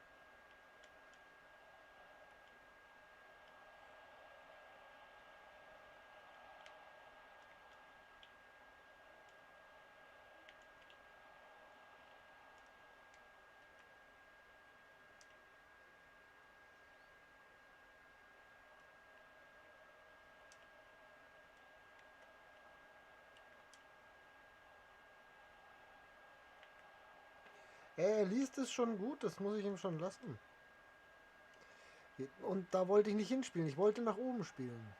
Er liest es schon gut, das muss ich ihm schon lassen. Und da wollte ich nicht hinspielen, ich wollte nach oben spielen.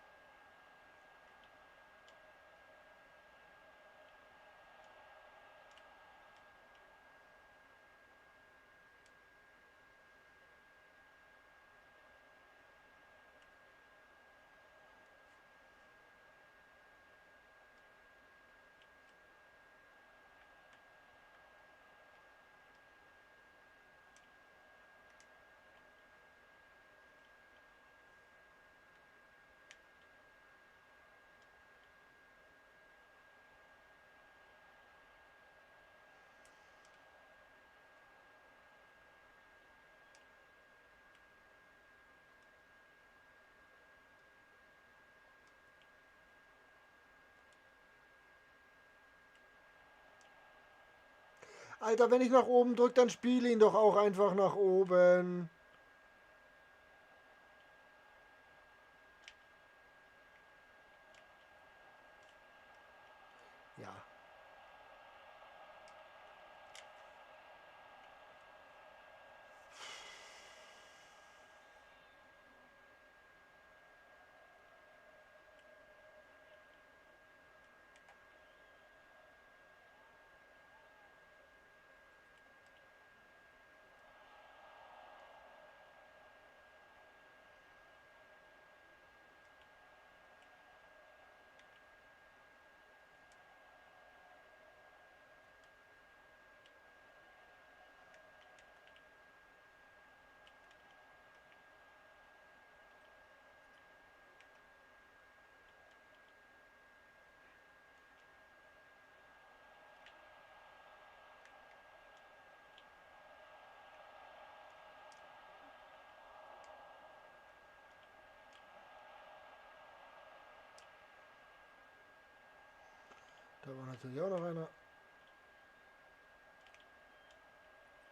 Alter, wenn ich nach oben drücke, dann spiele ihn doch auch einfach nach oben. Ja. Da war natürlich auch noch einer.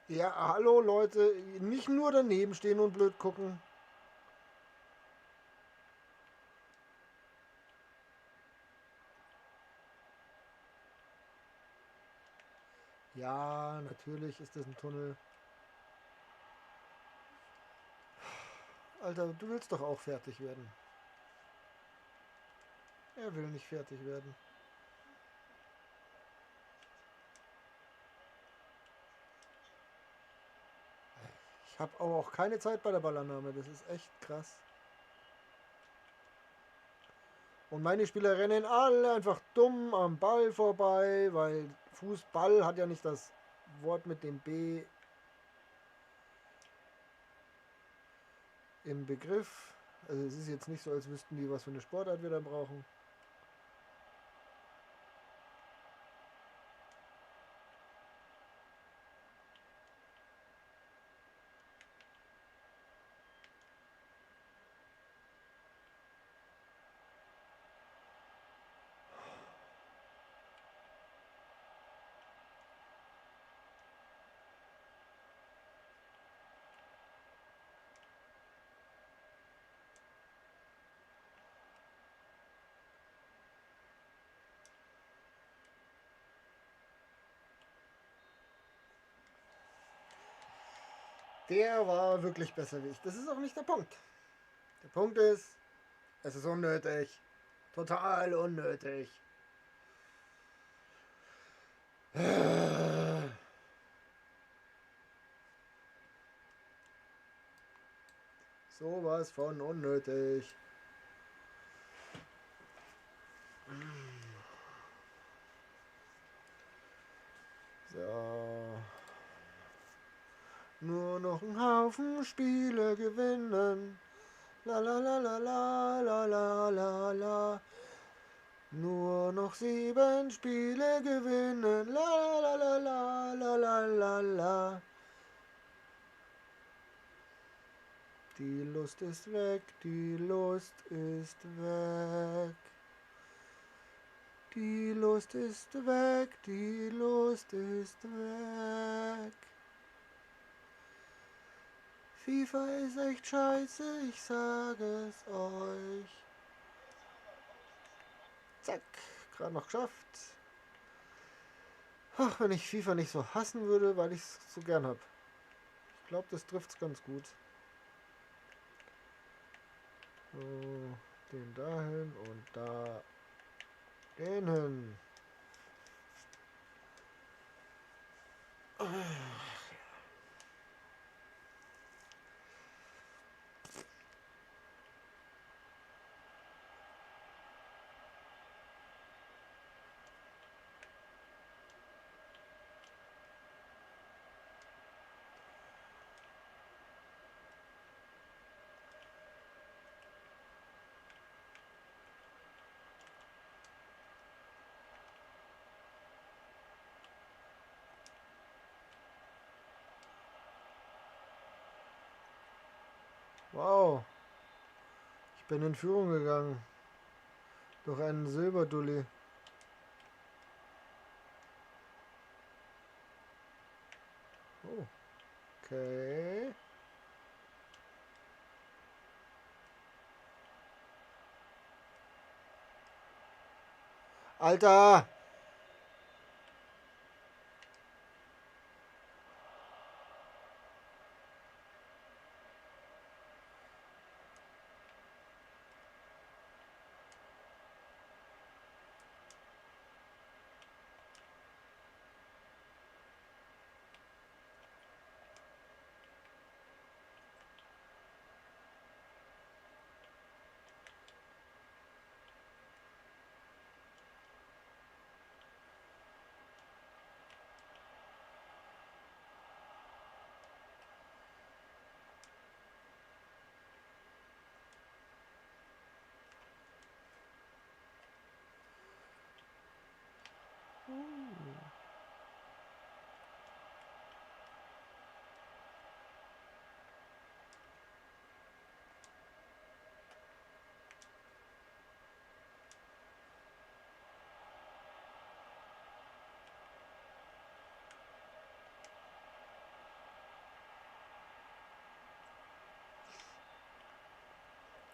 Ja, hallo Leute, nicht nur daneben stehen und blöd gucken. Ja, natürlich ist das ein Tunnel. Alter, du willst doch auch fertig werden. Er will nicht fertig werden. Ich habe auch keine Zeit bei der Ballannahme, das ist echt krass. Und meine Spieler rennen alle einfach dumm am Ball vorbei, weil Fußball hat ja nicht das Wort mit dem B im Begriff. Also es ist jetzt nicht so, als wüssten die, was für eine Sportart wir da brauchen. Der war wirklich besser wie ich. Das ist auch nicht der Punkt. Der Punkt ist, es ist unnötig. Total unnötig. Sowas von unnötig. So. Nur noch einen Haufen Spiele gewinnen. La la la la la la la la la. Nur noch 7 Spiele gewinnen. La la la la la la la la. Die Lust ist weg, die Lust ist weg. Die Lust ist weg, die Lust ist weg. FIFA ist echt scheiße, ich sage es euch. Zack, gerade noch geschafft. Ach, wenn ich FIFA nicht so hassen würde, weil ich es so gern habe. Ich glaube, das trifft's ganz gut. So, den dahin und da den hin. Ach. Wow, ich bin in Führung gegangen. Durch einen Silberdulli. Oh, okay. Alter!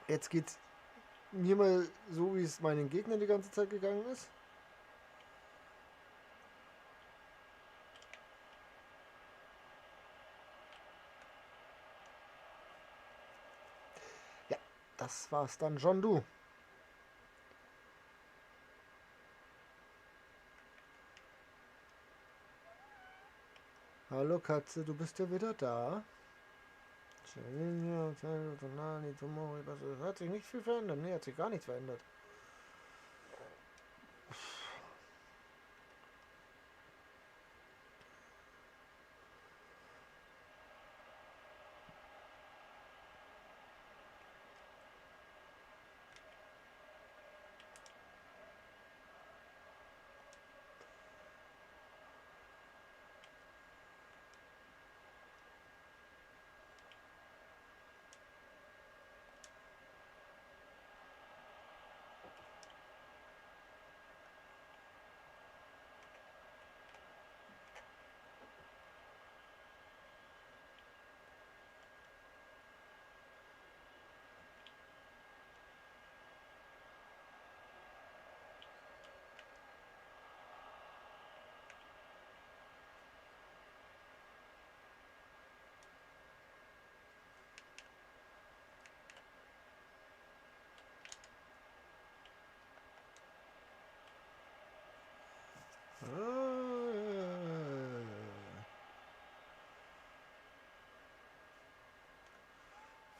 Jetzt geht's mir mal so, wie es meinen Gegnern die ganze Zeit gegangen ist. Ja, das war's dann schon, du. Hallo Katze, du bist ja wieder da. Hat sich nicht viel verändert. Nee, hat sich gar nichts verändert.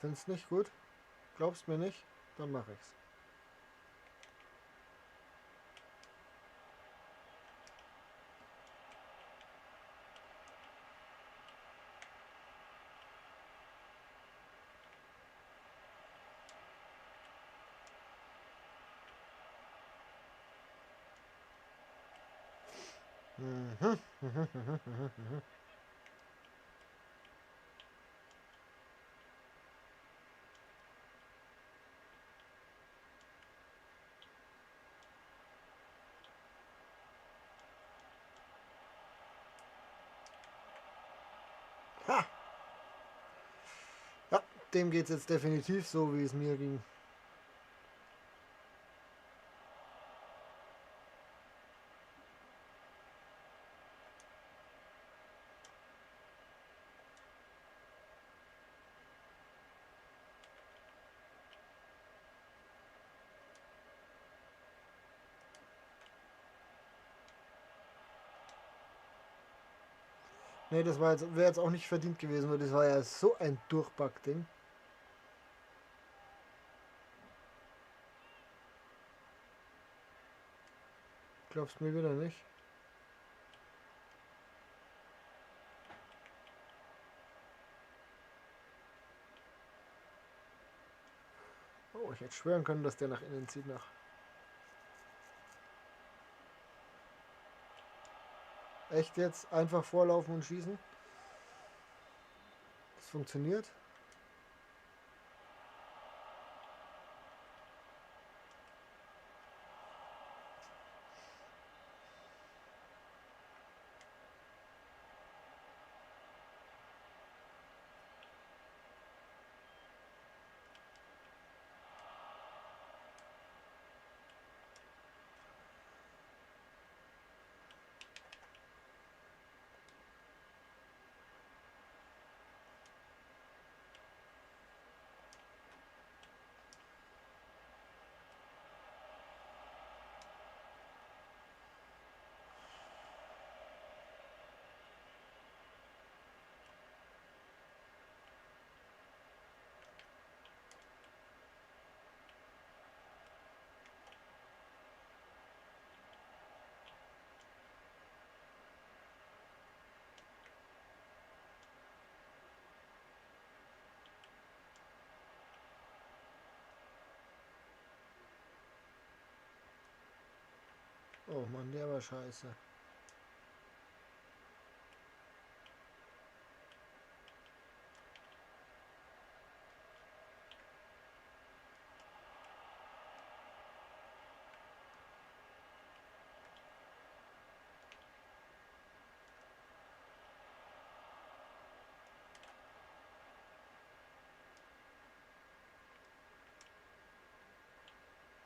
Findest nicht gut? Glaubst mir nicht? Dann mach ich's. Ha! Ja, dem geht's jetzt definitiv so, wie es mir ging. Ne, das war jetzt, wäre jetzt auch nicht verdient gewesen, weil das war ja so ein Durchpack-Ding. Glaubst du mir wieder nicht? Oh, ich hätte schwören können, dass der nach innen zieht nach. Echt jetzt? Einfach vorlaufen und schießen? Das funktioniert? Oh Mann, der war scheiße.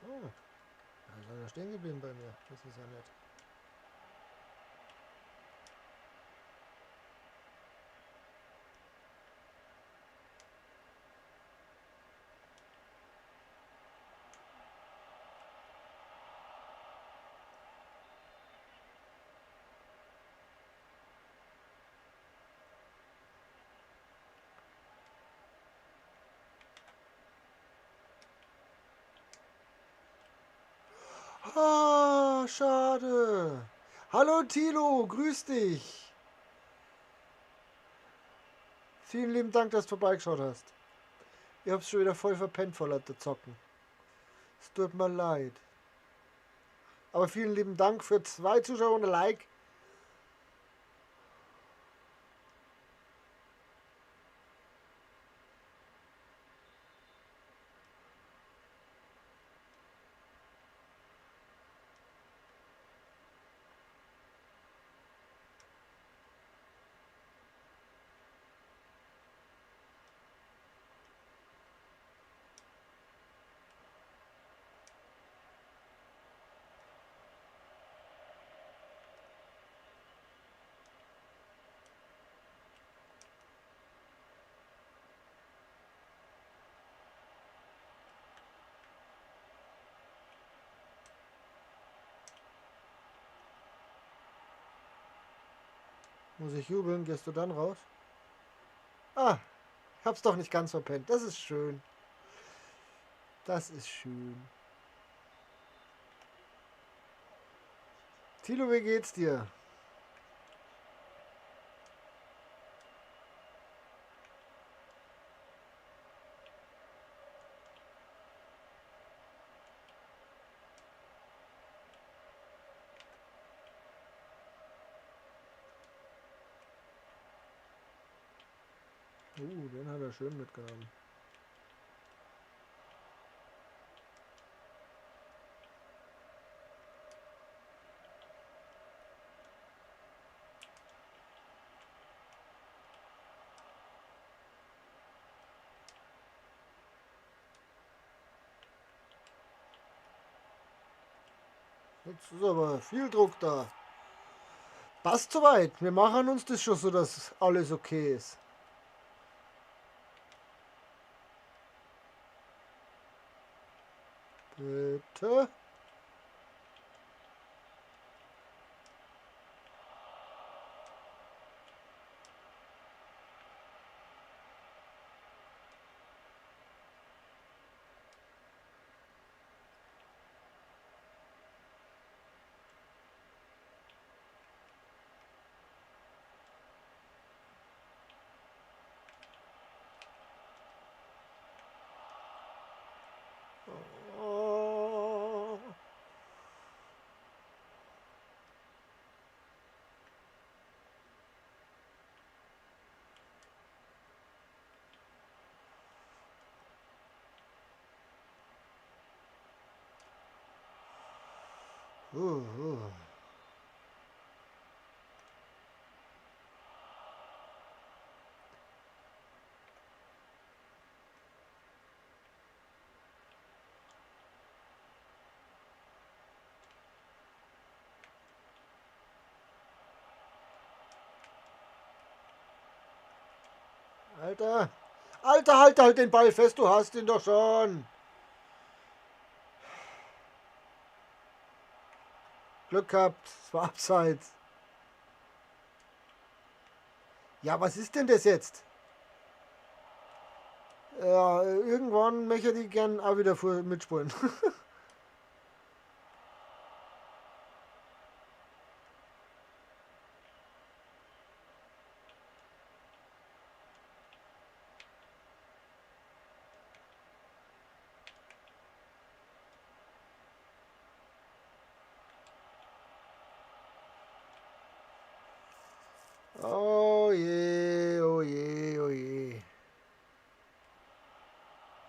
Oh, da ist einer stehen geblieben bei mir. Das ist ja nett. Ah, schade. Hallo Thilo, grüß dich. Vielen lieben Dank, dass du vorbeigeschaut hast. Ich hab's schon wieder voll verpennt vor lauter Zocken. Es tut mir leid. Aber vielen lieben Dank für 2 Zuschauer und ein Like. Muss ich jubeln? Gehst du dann raus? Ah, ich hab's doch nicht ganz verpennt. Das ist schön. Das ist schön. Thilo, wie geht's dir? Den hat er schön mitgenommen. Jetzt ist aber viel Druck da. Passt soweit. Wir machen uns das schon so, dass alles okay ist. Bitte. Alter! Alter, halt halt den Ball fest, du hast ihn doch schon! Glück gehabt, es war abseits. Ja, was ist denn das jetzt? Ja, irgendwann möchte ich gern auch wieder mitspielen. Oh je, oh je, oh je.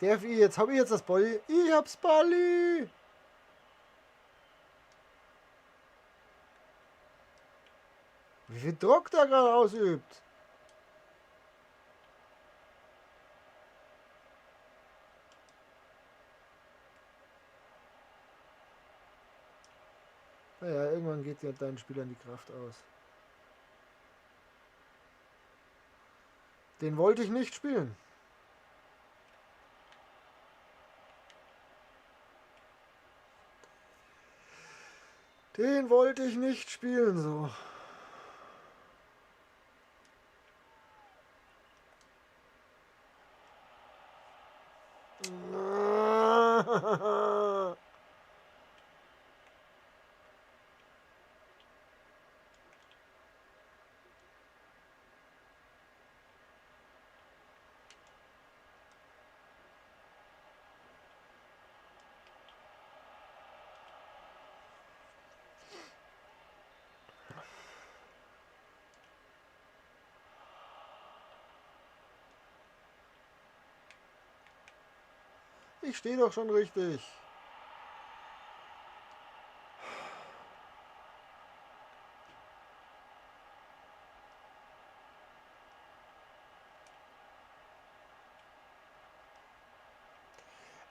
Darf ich jetzt? Hab ich jetzt das Balli? Ich hab's Balli! Wie viel Druck der gerade ausübt. Naja, irgendwann geht ja deinen Spielern die Kraft aus. Den wollte ich nicht spielen. Den wollte ich nicht spielen, so. Ich stehe doch schon richtig.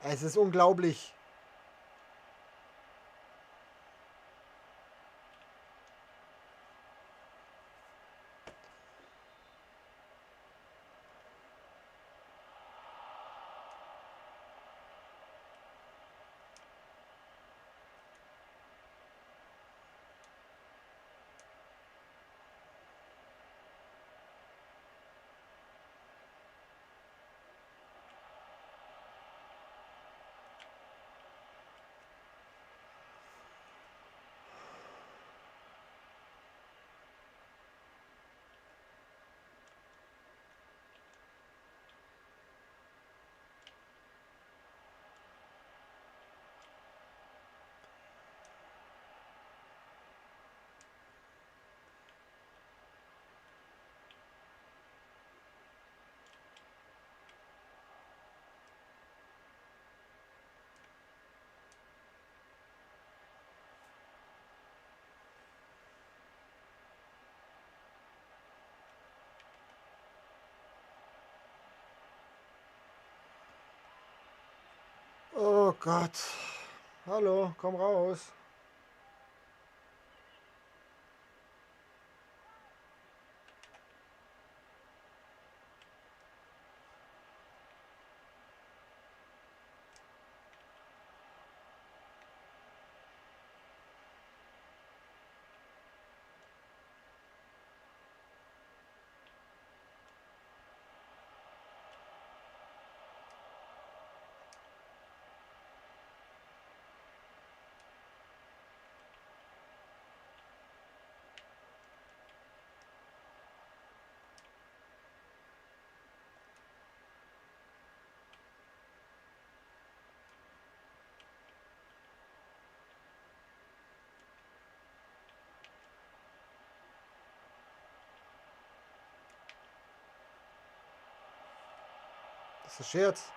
Es ist unglaublich. Oh Gott. Hallo, komm raus. Das ist ein Scherz.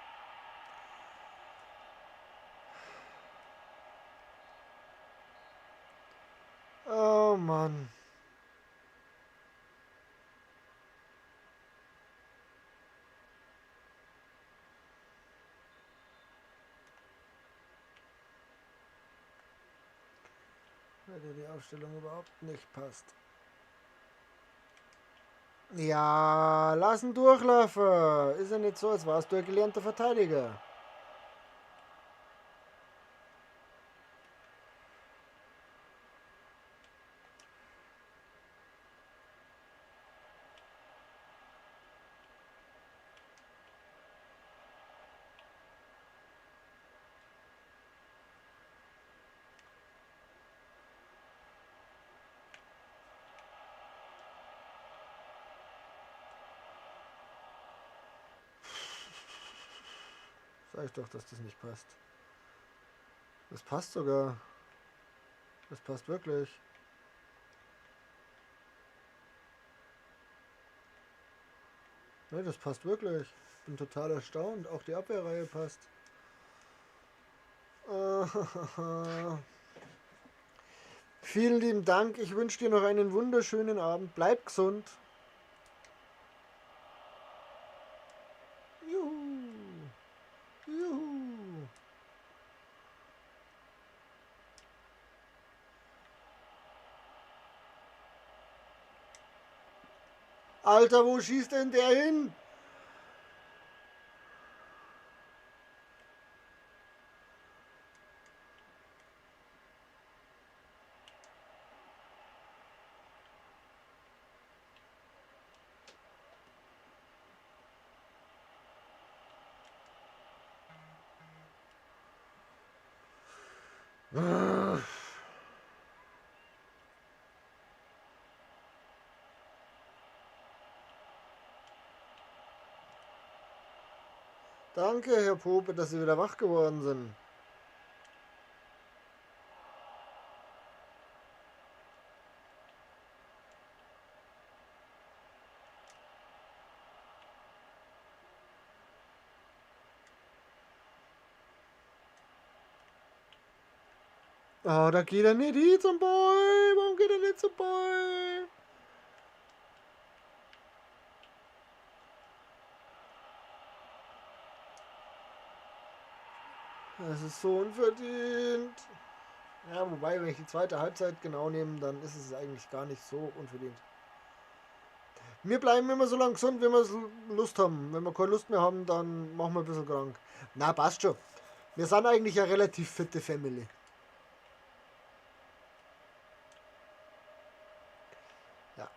Oh Mann. Weil dir die Aufstellung überhaupt nicht passt. Ja, lass ihn durchlaufen. Ist ja nicht so, als warst du ein gelernter Verteidiger. Sag ich doch, dass das nicht passt. Das passt sogar. Das passt wirklich. Ne, das passt wirklich. Bin total erstaunt. Auch die Abwehrreihe passt. Vielen lieben Dank. Ich wünsche dir noch einen wunderschönen Abend. Bleib gesund. Juhu. Juhu. Alter, wo schießt denn der hin? Danke, Herr Pope, dass Sie wieder wach geworden sind. Oh, da geht er nicht hin zum Ball. Warum geht er nicht zum Ball? Das ist so unverdient. Ja, wobei, wenn ich die zweite Halbzeit genau nehme, dann ist es eigentlich gar nicht so unverdient. Wir bleiben immer so lange gesund, wenn wir Lust haben. Wenn wir keine Lust mehr haben, dann machen wir ein bisschen krank. Na, passt schon. Wir sind eigentlich eine relativ fitte Family. Ja.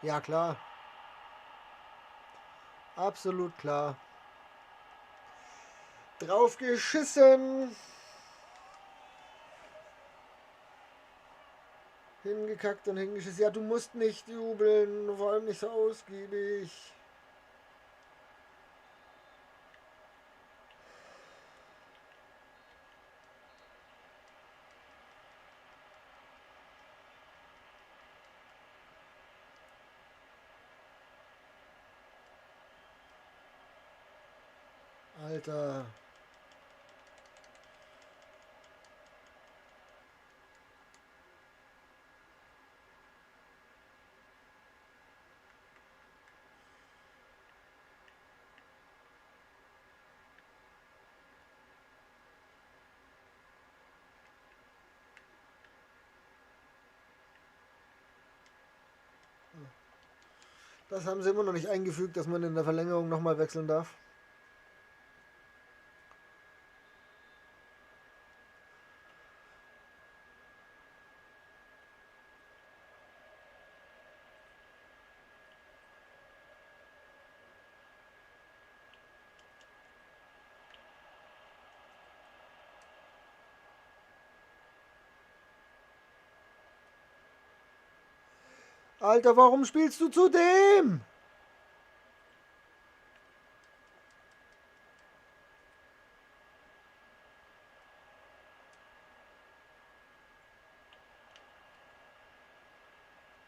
Ja, klar. Absolut klar. Drauf geschissen. Hingekackt und hingeschissen. Ja, du musst nicht jubeln, vor allem nicht so ausgiebig. Alter. Das haben sie immer noch nicht eingefügt, dass man in der Verlängerung nochmal wechseln darf. Alter, warum spielst du zu dem?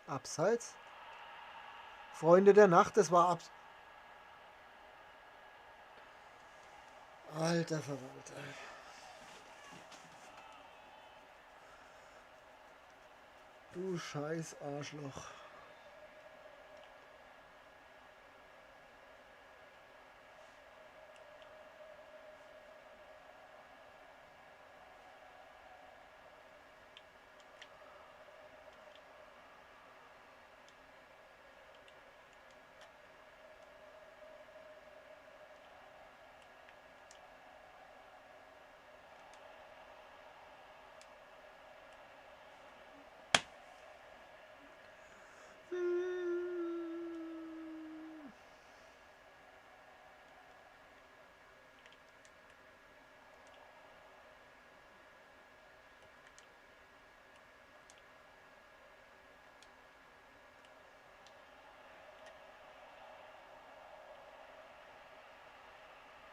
Abseits? Freunde der Nacht, das war abs... Alter Verwalter. Du scheiß Arschloch.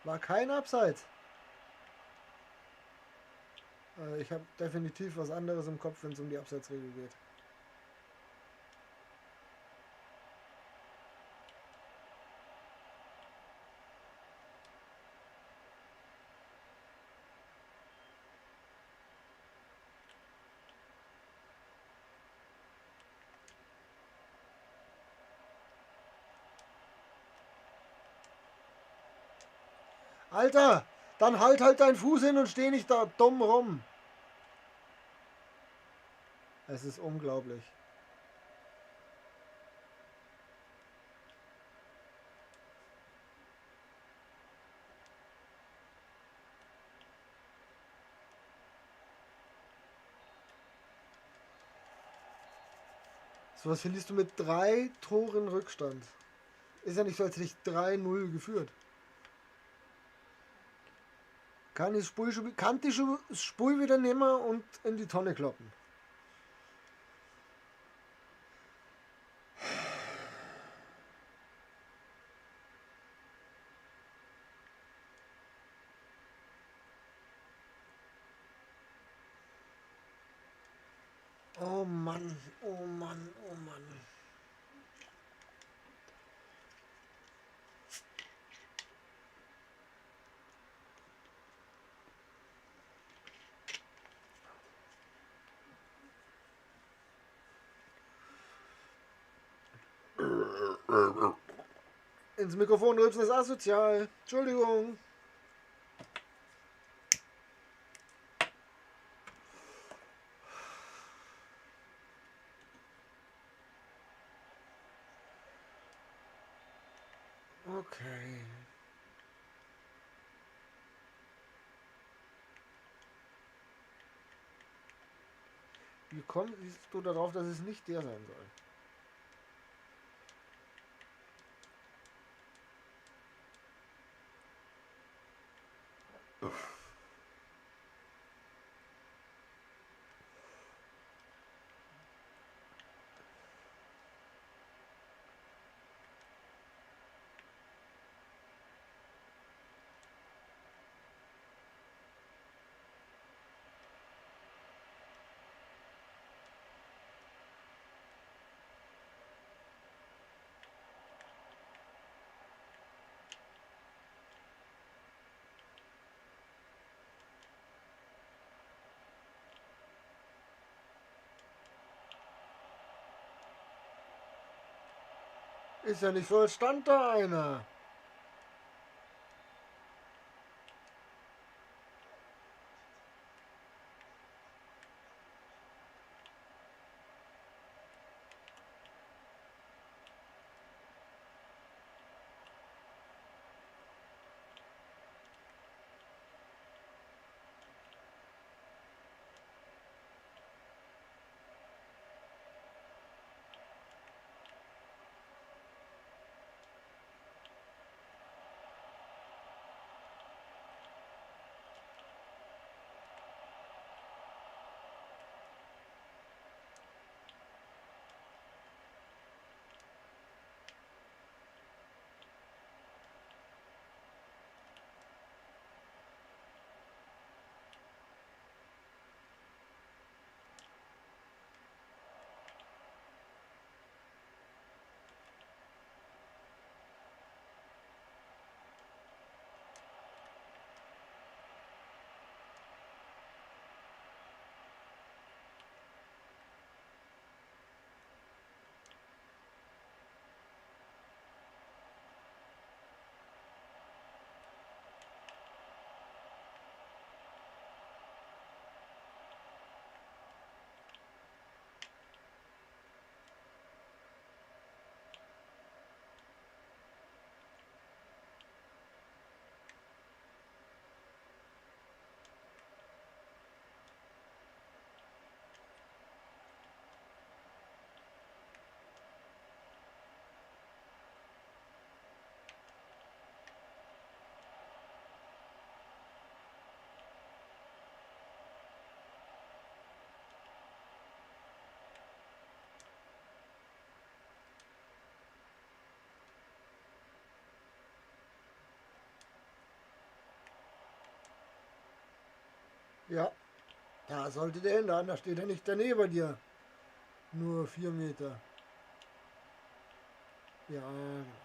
War kein Abseits. Ich habe definitiv was anderes im Kopf, wenn es um die Abseitsregel geht. Alter, dann halt deinen Fuß hin und steh nicht da dumm rum. Es ist unglaublich. So was verlierst du mit 3 Toren Rückstand. Ist ja nicht so, als hätte ich 3-0 geführt. Kann ich das Spul wieder nehmen und in die Tonne kloppen. Oh Mann, oh Mann, oh Mann. Ins Mikrofon rülpsen ist asozial. Entschuldigung. Okay. Wie kommst du darauf, dass es nicht der sein soll? Ist ja nicht so, als stand da einer. Ja, da sollte der hin, da steht er nicht daneben dir. Nur 4 Meter. Ja, genau.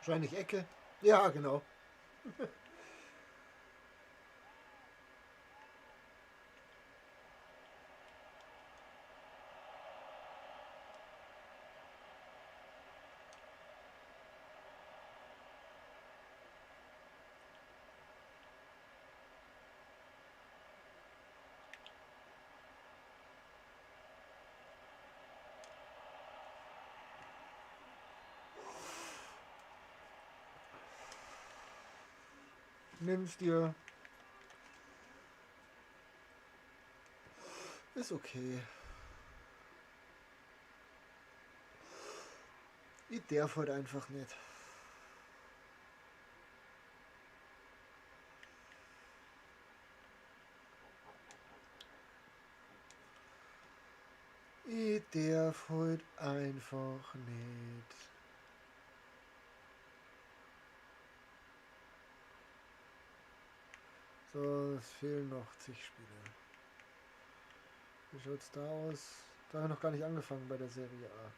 Wahrscheinlich Ecke. Ja, genau. Nimm's dir. Ist okay. Ich darf halt einfach nicht. Ich darf halt einfach nicht. So, es fehlen noch zig Spiele. Wie schaut's da aus? Da habe ich noch gar nicht angefangen bei der Serie A.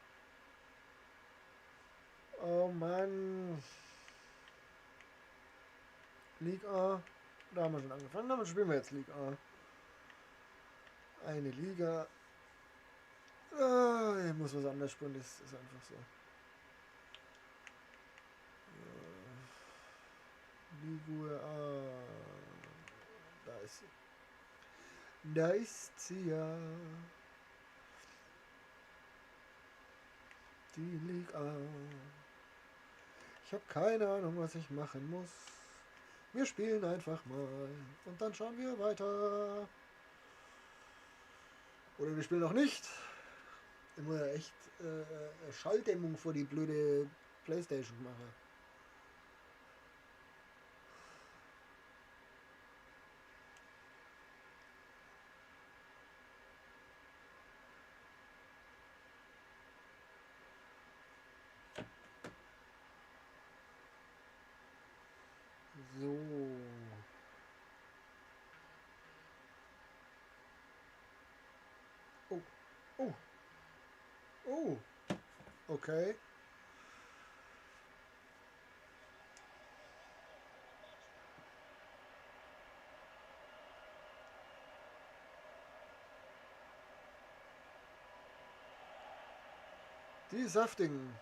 Oh Mann. Liga A. Da haben wir schon angefangen. Damit spielen wir jetzt Liga A. Eine Liga. Ah, ich muss was anderes spielen, das ist einfach so. Liga A. Da ist sie. Da ist sie ja. Die Liga. Ich habe keine Ahnung, was ich machen muss. Wir spielen einfach mal. Und dann schauen wir weiter. Oder wir spielen auch nicht. Immer echt Schalldämmung vor die blöde Playstation mache. So. Oh. Oh. Oh. Okay. Die saftigen.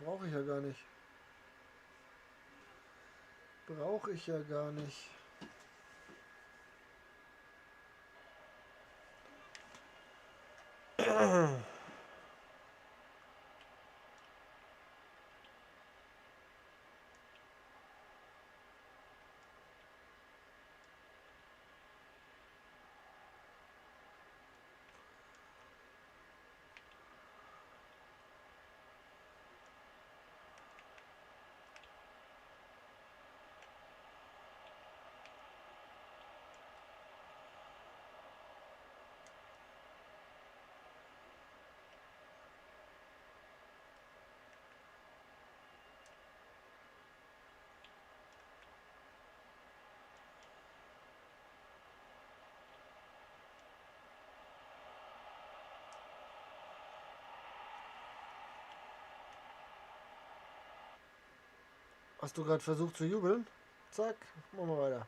Brauche ich ja gar nicht. Brauche ich ja gar nicht. Hast du gerade versucht zu jubeln? Zack, machen wir weiter.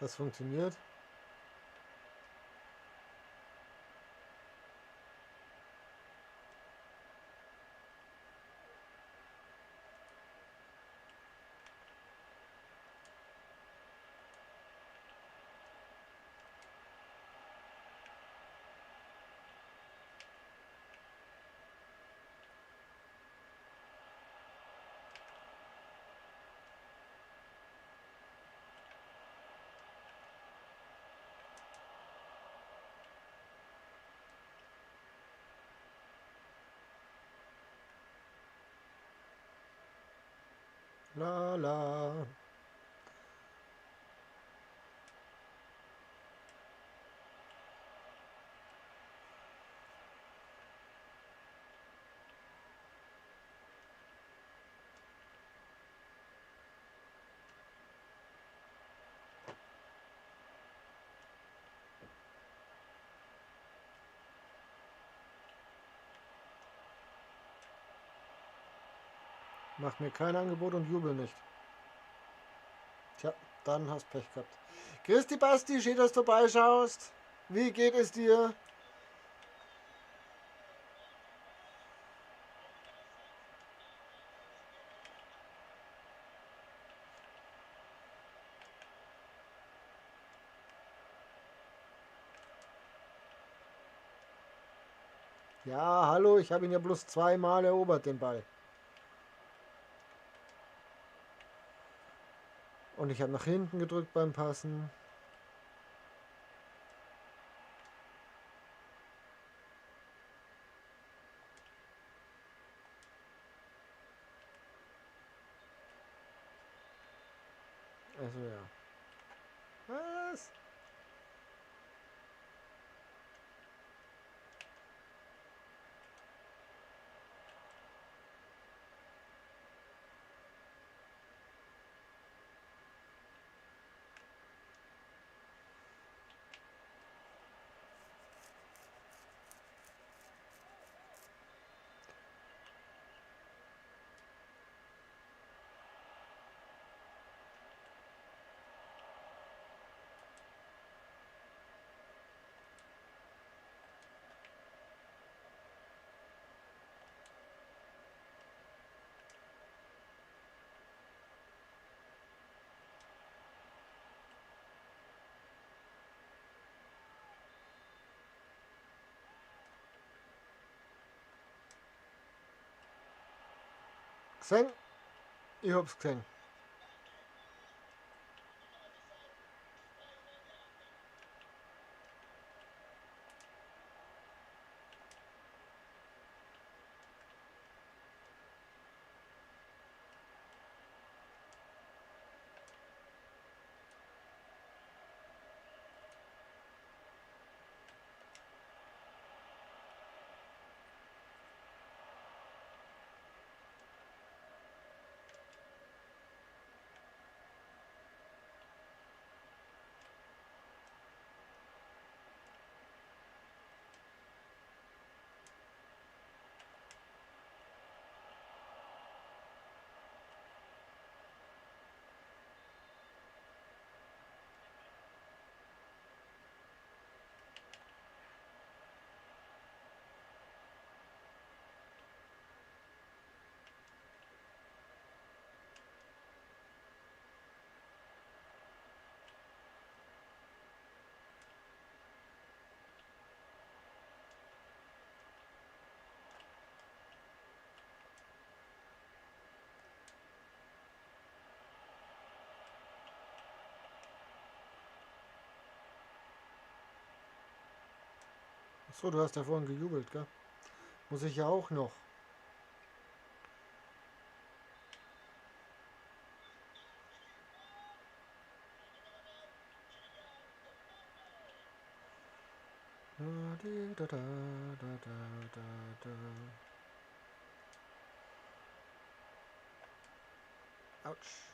Das funktioniert. La la. Mach mir kein Angebot und jubel nicht. Tja, dann hast Pech gehabt. Christi Basti, schön, dass du vorbeischaust. Wie geht es dir? Ja, hallo, ich habe ihn ja bloß zweimal erobert, den Ball. Und ich habe nach hinten gedrückt beim Passen. Also ja. Was? Gesehen? Ich hab's gesehen. So, du hast ja vorhin gejubelt, gell? Muss ich ja auch noch. Da, da, da, da, da, da. Autsch.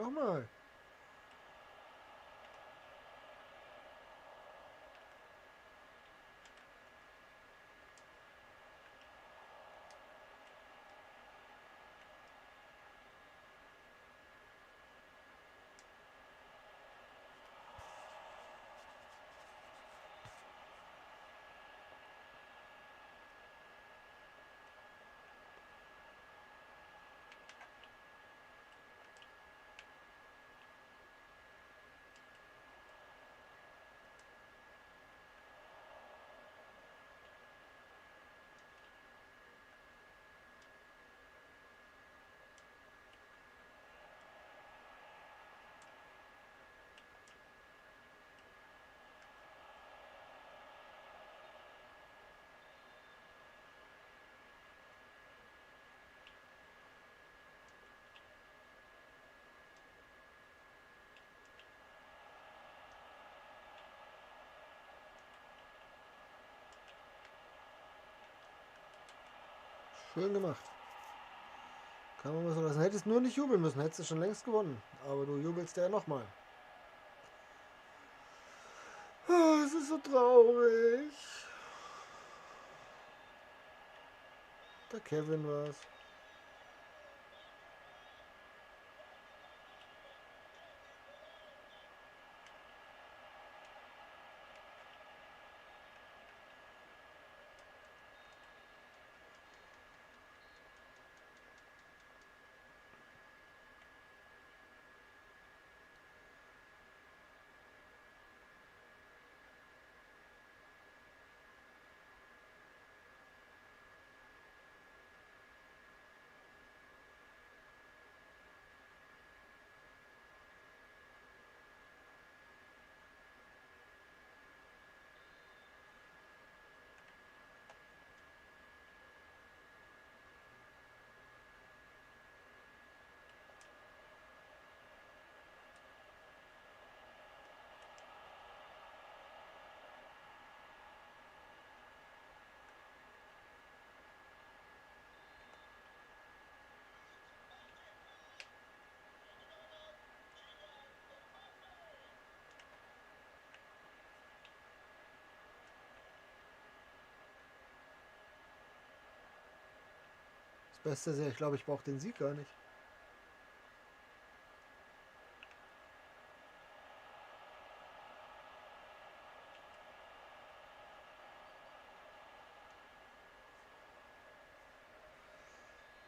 Nochmal. Schön gemacht. Kann man mal so lassen. Hättest nur nicht jubeln müssen, hättest du schon längst gewonnen. Aber du jubelst ja nochmal. Oh, es ist so traurig. Der Kevin war's. Das Beste ist ja, ich glaube, ich brauche den Sieg gar nicht.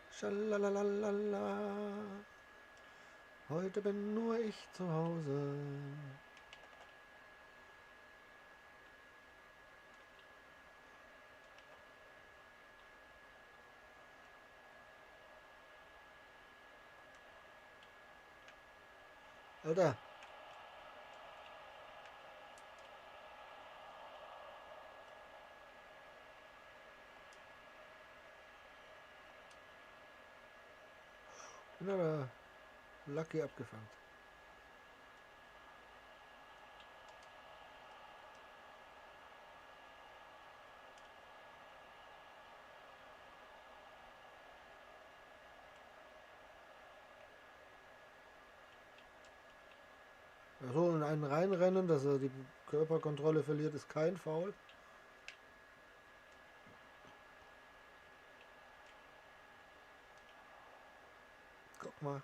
Schalalalala. Heute bin nur ich zu Hause. Alter. Bin aber lucky abgefangen. So, in einen reinrennen, dass er die Körperkontrolle verliert, ist kein Foul. Guck mal.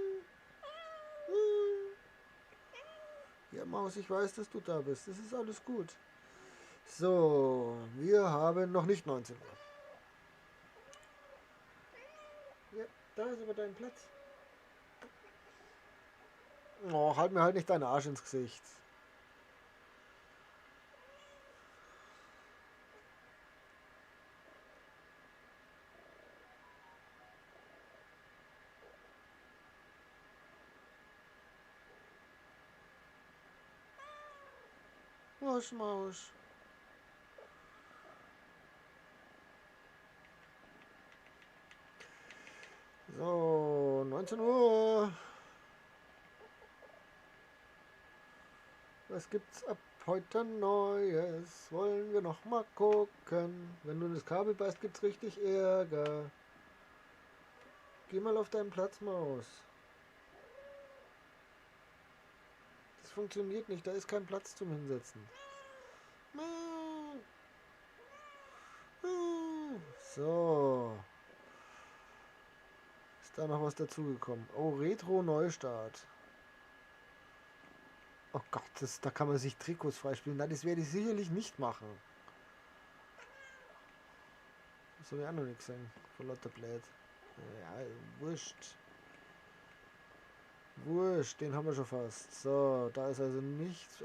Maus, ich weiß, dass du da bist. Das ist alles gut. So, wir haben noch nicht 19 Uhr. Ja, da ist aber dein Platz. Oh, halt mir halt nicht deinen Arsch ins Gesicht. Was, Maus? So, 19 Uhr. Was gibt's ab heute Neues? Wollen wir noch mal gucken? Wenn du in das Kabel beißt, gibt's richtig Ärger. Geh mal auf deinen Platz, Maus. Das funktioniert nicht, da ist kein Platz zum Hinsetzen. So. Ist da noch was dazugekommen? Oh, Retro Neustart. Oh Gott, da kann man sich Trikots freispielen. Nein, das werde ich sicherlich nicht machen. Das habe ich auch noch nicht gesehen. Vor lauter Blöd. Ja, wurscht. Wurscht, den haben wir schon fast. So, da ist also nichts.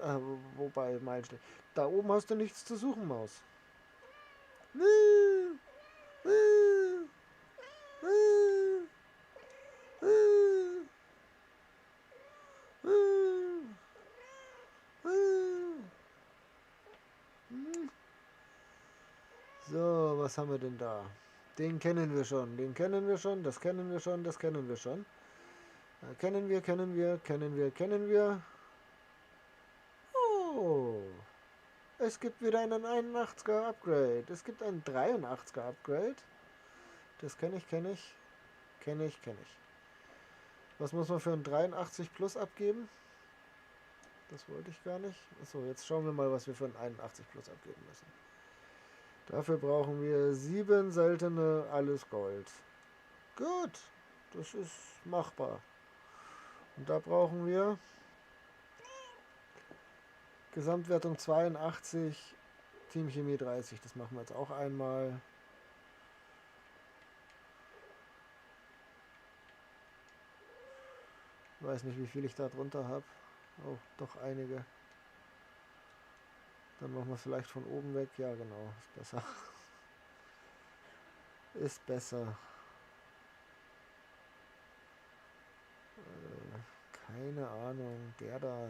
Wobei, Meilenstein. Da oben hast du nichts zu suchen, Maus. So, was haben wir denn da? Den kennen wir schon, den kennen wir schon, das kennen wir schon, das kennen wir schon. Kennen wir, kennen wir, kennen wir, kennen wir. Oh, es gibt wieder einen 81er Upgrade. Es gibt einen 83er Upgrade. Das kenne ich, kenne ich, kenne ich, kenne ich. Was muss man für ein 83 Plus abgeben? Das wollte ich gar nicht. Achso, jetzt schauen wir mal, was wir für ein 81 Plus abgeben müssen. Dafür brauchen wir 7 seltene, alles Gold. Gut, das ist machbar. Und da brauchen wir Gesamtwertung 82, Teamchemie 30. Das machen wir jetzt auch einmal. Weiß nicht, wie viel ich da drunter habe. Oh, doch einige. Dann machen wir vielleicht von oben weg. Ja, genau. Ist besser. Ist besser. Keine Ahnung. Der da.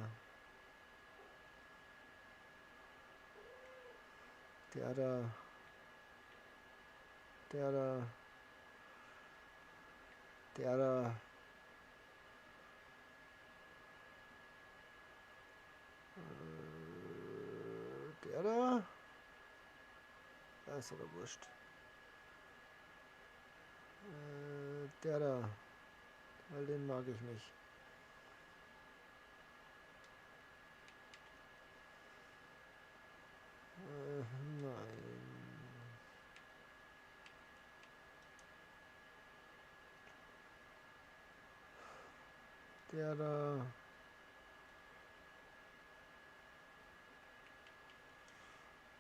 Der da. Der da. Der da. Der da. Das ist aber wurscht. Der da. Weil den mag ich nicht. Nein. Der da.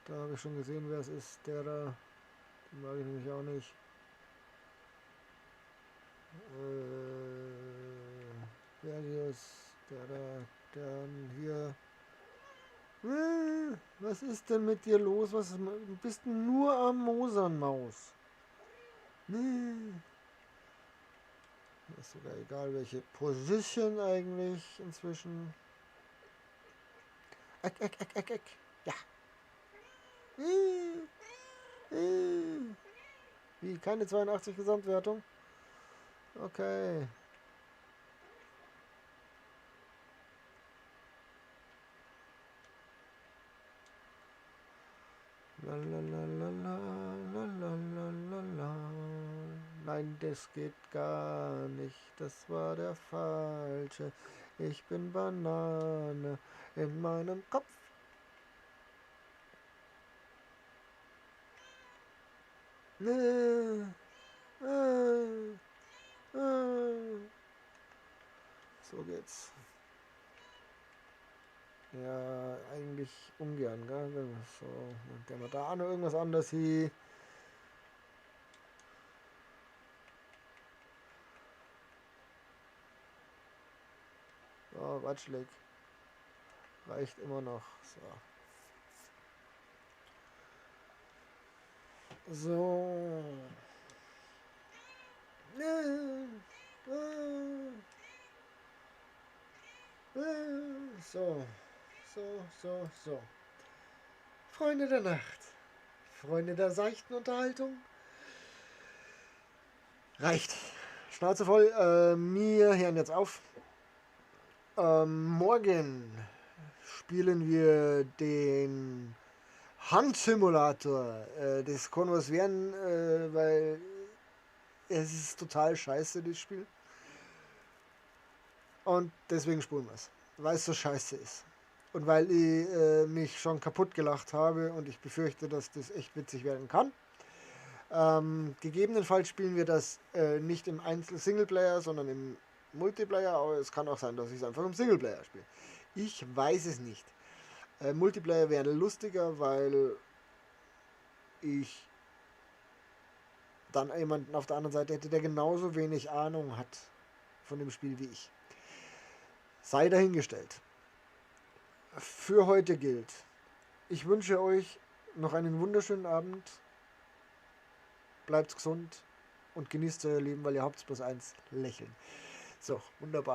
Da habe ich schon gesehen, wer es ist. Der da. Den mag ich nämlich auch nicht. Bergius, der da, dann hier. Was ist denn mit dir los? Was ist, du bist nur am Mosern, Maus. Nee. Ist sogar egal, welche Position eigentlich inzwischen. Eck, eck, eck, eck, eck. Ja. Wie, keine 82 Gesamtwertung? Okay. La la la la la la la la la. Nein, das geht gar nicht. Das war der falsche. Ich bin Banane in meinem Kopf. Nee. So geht's. Ja, eigentlich ungern, gell? So, dann wir da auch noch irgendwas anderes hin. So, Watschlik. Reicht immer noch. So. So. So. So, so, so. Freunde der Nacht. Freunde der seichten Unterhaltung. Reicht. Schnauze voll. Wir hören jetzt auf. Morgen spielen wir den Hunt-Simulator. Das kann was werden, weil es ist total scheiße, das Spiel. Und deswegen spulen wir's. Weil es so scheiße ist. Und weil ich mich schon kaputt gelacht habe und ich befürchte, dass das echt witzig werden kann. Gegebenenfalls spielen wir das nicht im Einzel-Singleplayer, sondern im Multiplayer, aber es kann auch sein, dass ich es einfach im Singleplayer spiele. Ich weiß es nicht. Multiplayer wäre lustiger, weil ich dann jemanden auf der anderen Seite hätte, der genauso wenig Ahnung hat von dem Spiel wie ich. Sei dahingestellt. Für heute gilt, ich wünsche euch noch einen wunderschönen Abend. Bleibt gesund und genießt euer Leben, weil ihr habt bloß eins, Lächeln. So, wunderbar.